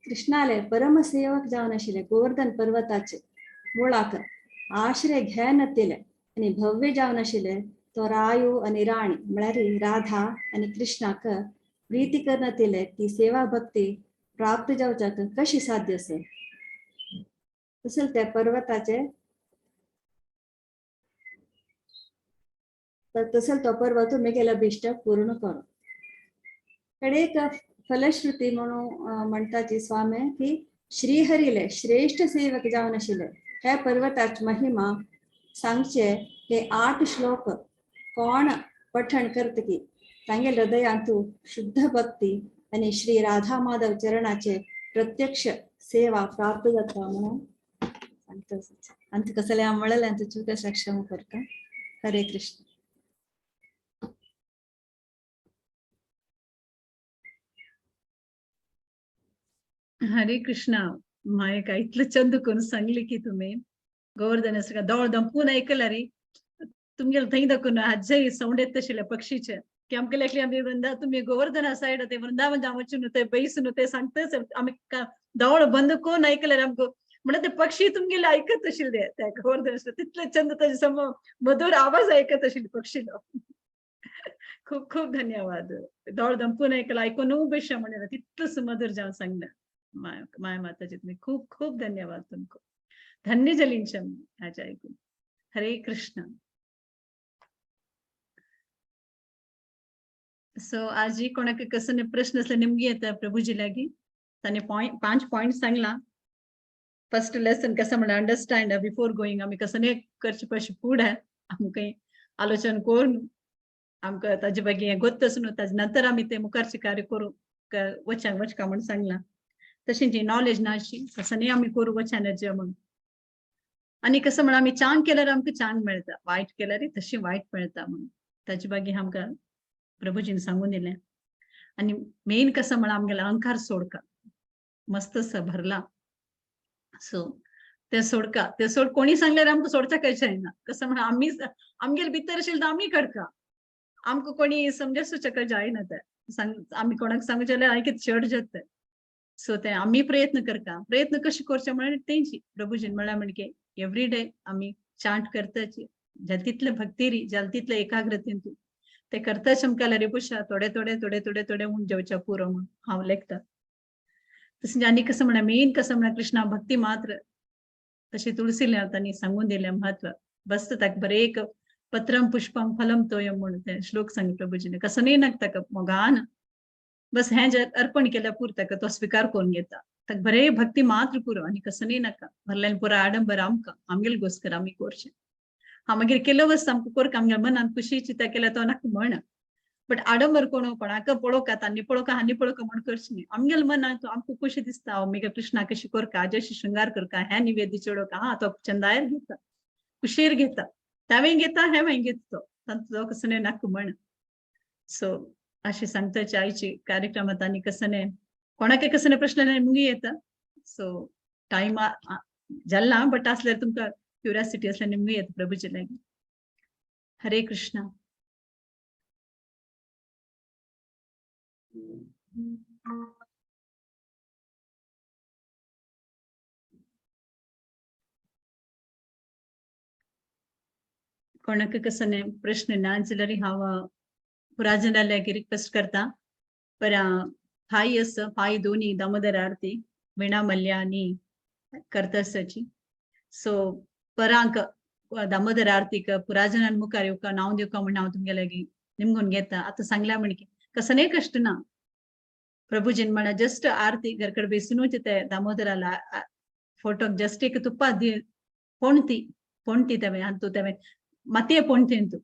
S6: कृष्णाले परमसेवक जावन आशिल्ले गोवर्धन पर्वताचे मुळाक आश्रय घेनातिल्ले आनी भव्य जावन आशिल्ले तो रायू आनी राणी म्हळ्यार राधा आनी कृष्णाक प्रीती करनातिल्ले ती सेवा भक्ती प्राप्त जावच्याक कशी साध्य आसा तसल त्या पर्वताचे तसल तो पर्वत मेगेले अभिष्ट पूर्ण करो। कडेक फलश्रुती म्हणून म्हणटाची स्वामी की श्रीहरीले श्रेष्ठ सेवक जावन आशिल्ले हे पर्वताची महिमा सांगचे हे 8 श्लोक कोण पठण करत की तांगेले हृदयांतू शुद्ध भक्ती आनी श्री राधा माधव चरणाचे प्रत्यक्ष सेवा प्राप्त जाता म्हणून सांगता. आनी कसले हांव म्हणलें आनी चुका क्षमा करता. हरे कृष्ण.
S1: हरे कृष्णा. मायका इतलं चंद करून सांगली की तुम्ही गोवर्धन सगळं दोळ दंपून ऐकला रे तुमगेले थंय दाखून आजय साऊंड येत तशिल्ले पक्षीचे की आमकां लेखले आमी वृंदा तुम्ही गोवर्धना सायड ते वृंदावन जावचे न्हू ते बैस न्हू ते सांगताच आमी दोळ बंद करून ऐकले आमकां म्हणून ते पक्षी तुमगेले ऐकत आशिल्ले त्या गोवर्धन तितले चंद ताजे सम मधुर आवाज ऐकत आशिल्ले पक्षीलो. खूप खूप धन्यवाद. दोळ दंपून ऐकलं ऐकून बेशा म्हणून तितलं सुमधुर जावन सांगलें माया माताजी तुम्ही खूप खूप धन्यवाद तुमको. धन्य जलींच्या आज ऐकून. हरे कृष्ण. सो आजी कोणाक कसं प्रश्न असले निमगी येता प्रभुजी लागी ताणे पॉइंट 5 पॉइंट सांगला. फर्स्ट लेसन कसं म्हणलं अंडरस्टँड बिफोर गोईंग आमी कसं नाही करचे पशी फुडें आमकां आलोचन करून आमकां ताजे बागी हें गोत्तच न्हू ताजे नंतर आमी ते मुखारचे कार्य करूं वचांक वचका म्हूण सांगलां. तशें जी नॉलेज ना अशी कसं नाही आमी करूं वचानाचे म्हणून. आनी कसं म्हणून आमी चांग केल्यार आमकां चांग मेळटा, वायट केल्यार तशी वायट मेळटा म्हणून ताजे बागी आमकां प्रभुजीन सांगून दिलें. आनी मेन कसं म्हणून आमगेलो अहंकार सोडका मस्त भरला सो ते सोडका ते सोड कोणी सांगल्यार आमकां सोडच्या कशें जायना. कसं म्हणून आमी आमगेले भितर आशिल्लें आमी करका आमकां कोणी समजूचें जायना ते सांग आमी कोणाक सांगू जाल्यार आनी कितें चड जाता. सो ते आमी प्रयत्न करता. प्रयत्न कशें करचे म्हळ्यार तेंची प्रभुजीन म्हळ्यार म्हणजे एवरी डे आमी चांट करताची जाल तितले भक्तीरी जाल तितले एकाग्रतेन तूं ते करताच आमकां रे पुशा थोडे थोडे थोडे थोडे थोडे हून जेवच्या पुरो म्हूण हांव लेखता. तशें आनी कसं म्हणल्यार मेन कसं म्हणल्यार कृष्णा भक्ती मात्र तशें तुळसीले तांणी सांगून दिलें म्हत्व बस ताका बरें एक पत्रम पुष्पम फलम तोयम म्हणून ते श्लोक सांग प्रभुजीने कसं न्ही नाका ताका मोगान बस हें जे अर्पण केल्यार पुरो ताका तो स्विकार करून घेता. ताका बरें भक्ती मात्र पुरो आनी कसं न्ही नाका भरल्यान पुरो आडंबर आमकां आमगेले गोस्कर आमी करचें. हा मागीर केलो वस्त आमकां करका आमगे मनान खुशी चिंता केल्या तो नाका म्हण बट आडंबर कोण कोणाक पळोवका तांणी पळोवका हांणी पळोवका म्हण करचें न्ही. आमगेले मनान आमकां खुशी दिसता हांव मागीर कृष्णा कशी करका आजशी शृंगार करका हें निवेद्य चडोवका हा तो चंदायर घेता कुशीर घेता तांवें घेता हें मागीर घेता तो तांचो कसं न्ही नाका म्हण. सो अशें सांगताचे आयचे कार्यक्रमात आनी कसं न्ही कोणाक कसं न्ही प्रश्न मुगी येता. सो टायम जाला बट आसल्यार तुमकां क्युरियोसिटी असल्यार निमगी येता प्रभुजी लागीं. हरे कृष्णा. कोणाक कसं न्ही प्रश्न ना जाल्यार हांव पुराजना लागीं रिक्वेस्ट करता. पर फाय आसा फाय दोनी दामोदर आरती वीणा मल्ल्या आनी करतासाची. सो परांक दामोदर आरतीक पुराजनान मुखार येवका नांव दिवका म्हण हांव तुमगे लागीं निमगून घेता. आतां सांगल्या म्हणकी कसं न्ही कश्ट ना प्रभुजीन म्हणा जस्ट आरती घरकडे बेसुनूच ते दामोदराला फोटोक जस्ट एक तुप्पा दी पोणती पोणती तेवें आनी तूं तेवें मातये पोणती तूं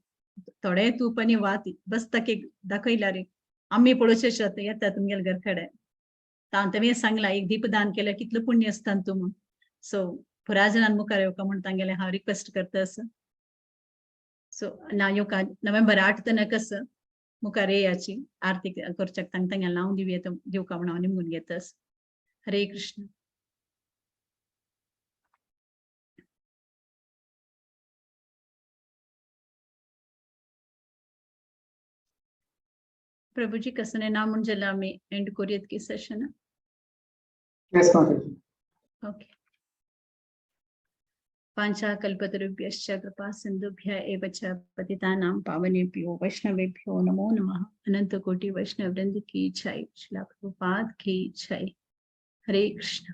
S1: थोडे तूप आनी वाती बस ताका एक दाखयल्या रे आमी पळोवचें शेत येता तुमगेले घरकडे तां तेवें सांगला एक दीपदान केल्यार कितलें पुण्य आसता तूं म्हूण. सो पुराजनान मुखार येवका म्हूण तांगेलें हांव रिक्वेस्ट करता आसा. सो ना येवका नोव्हेंबर 8 तनक आसा मुखार येयाची आरती करच्याक तांकां तांगेलें नांव दिवया दिवका म्हूण हांव निमगून घेता आसा. हरे कृष्ण. प्रभुजी कसने ना म्हूण जाल्यार आमी एंड करूयात की सेशन.
S5: Yes, Mataji.
S1: Okay. पांचा कल्पतरुभ्यश्च कृपा सिंधुभ्य एव च पतितानां पावनेभ्यो वैष्णवेभ्यो नमो नमः. अनंत कोटि वैष्णव वृंद की जय. श्रील प्रभुपाद की जय. हरे कृष्ण.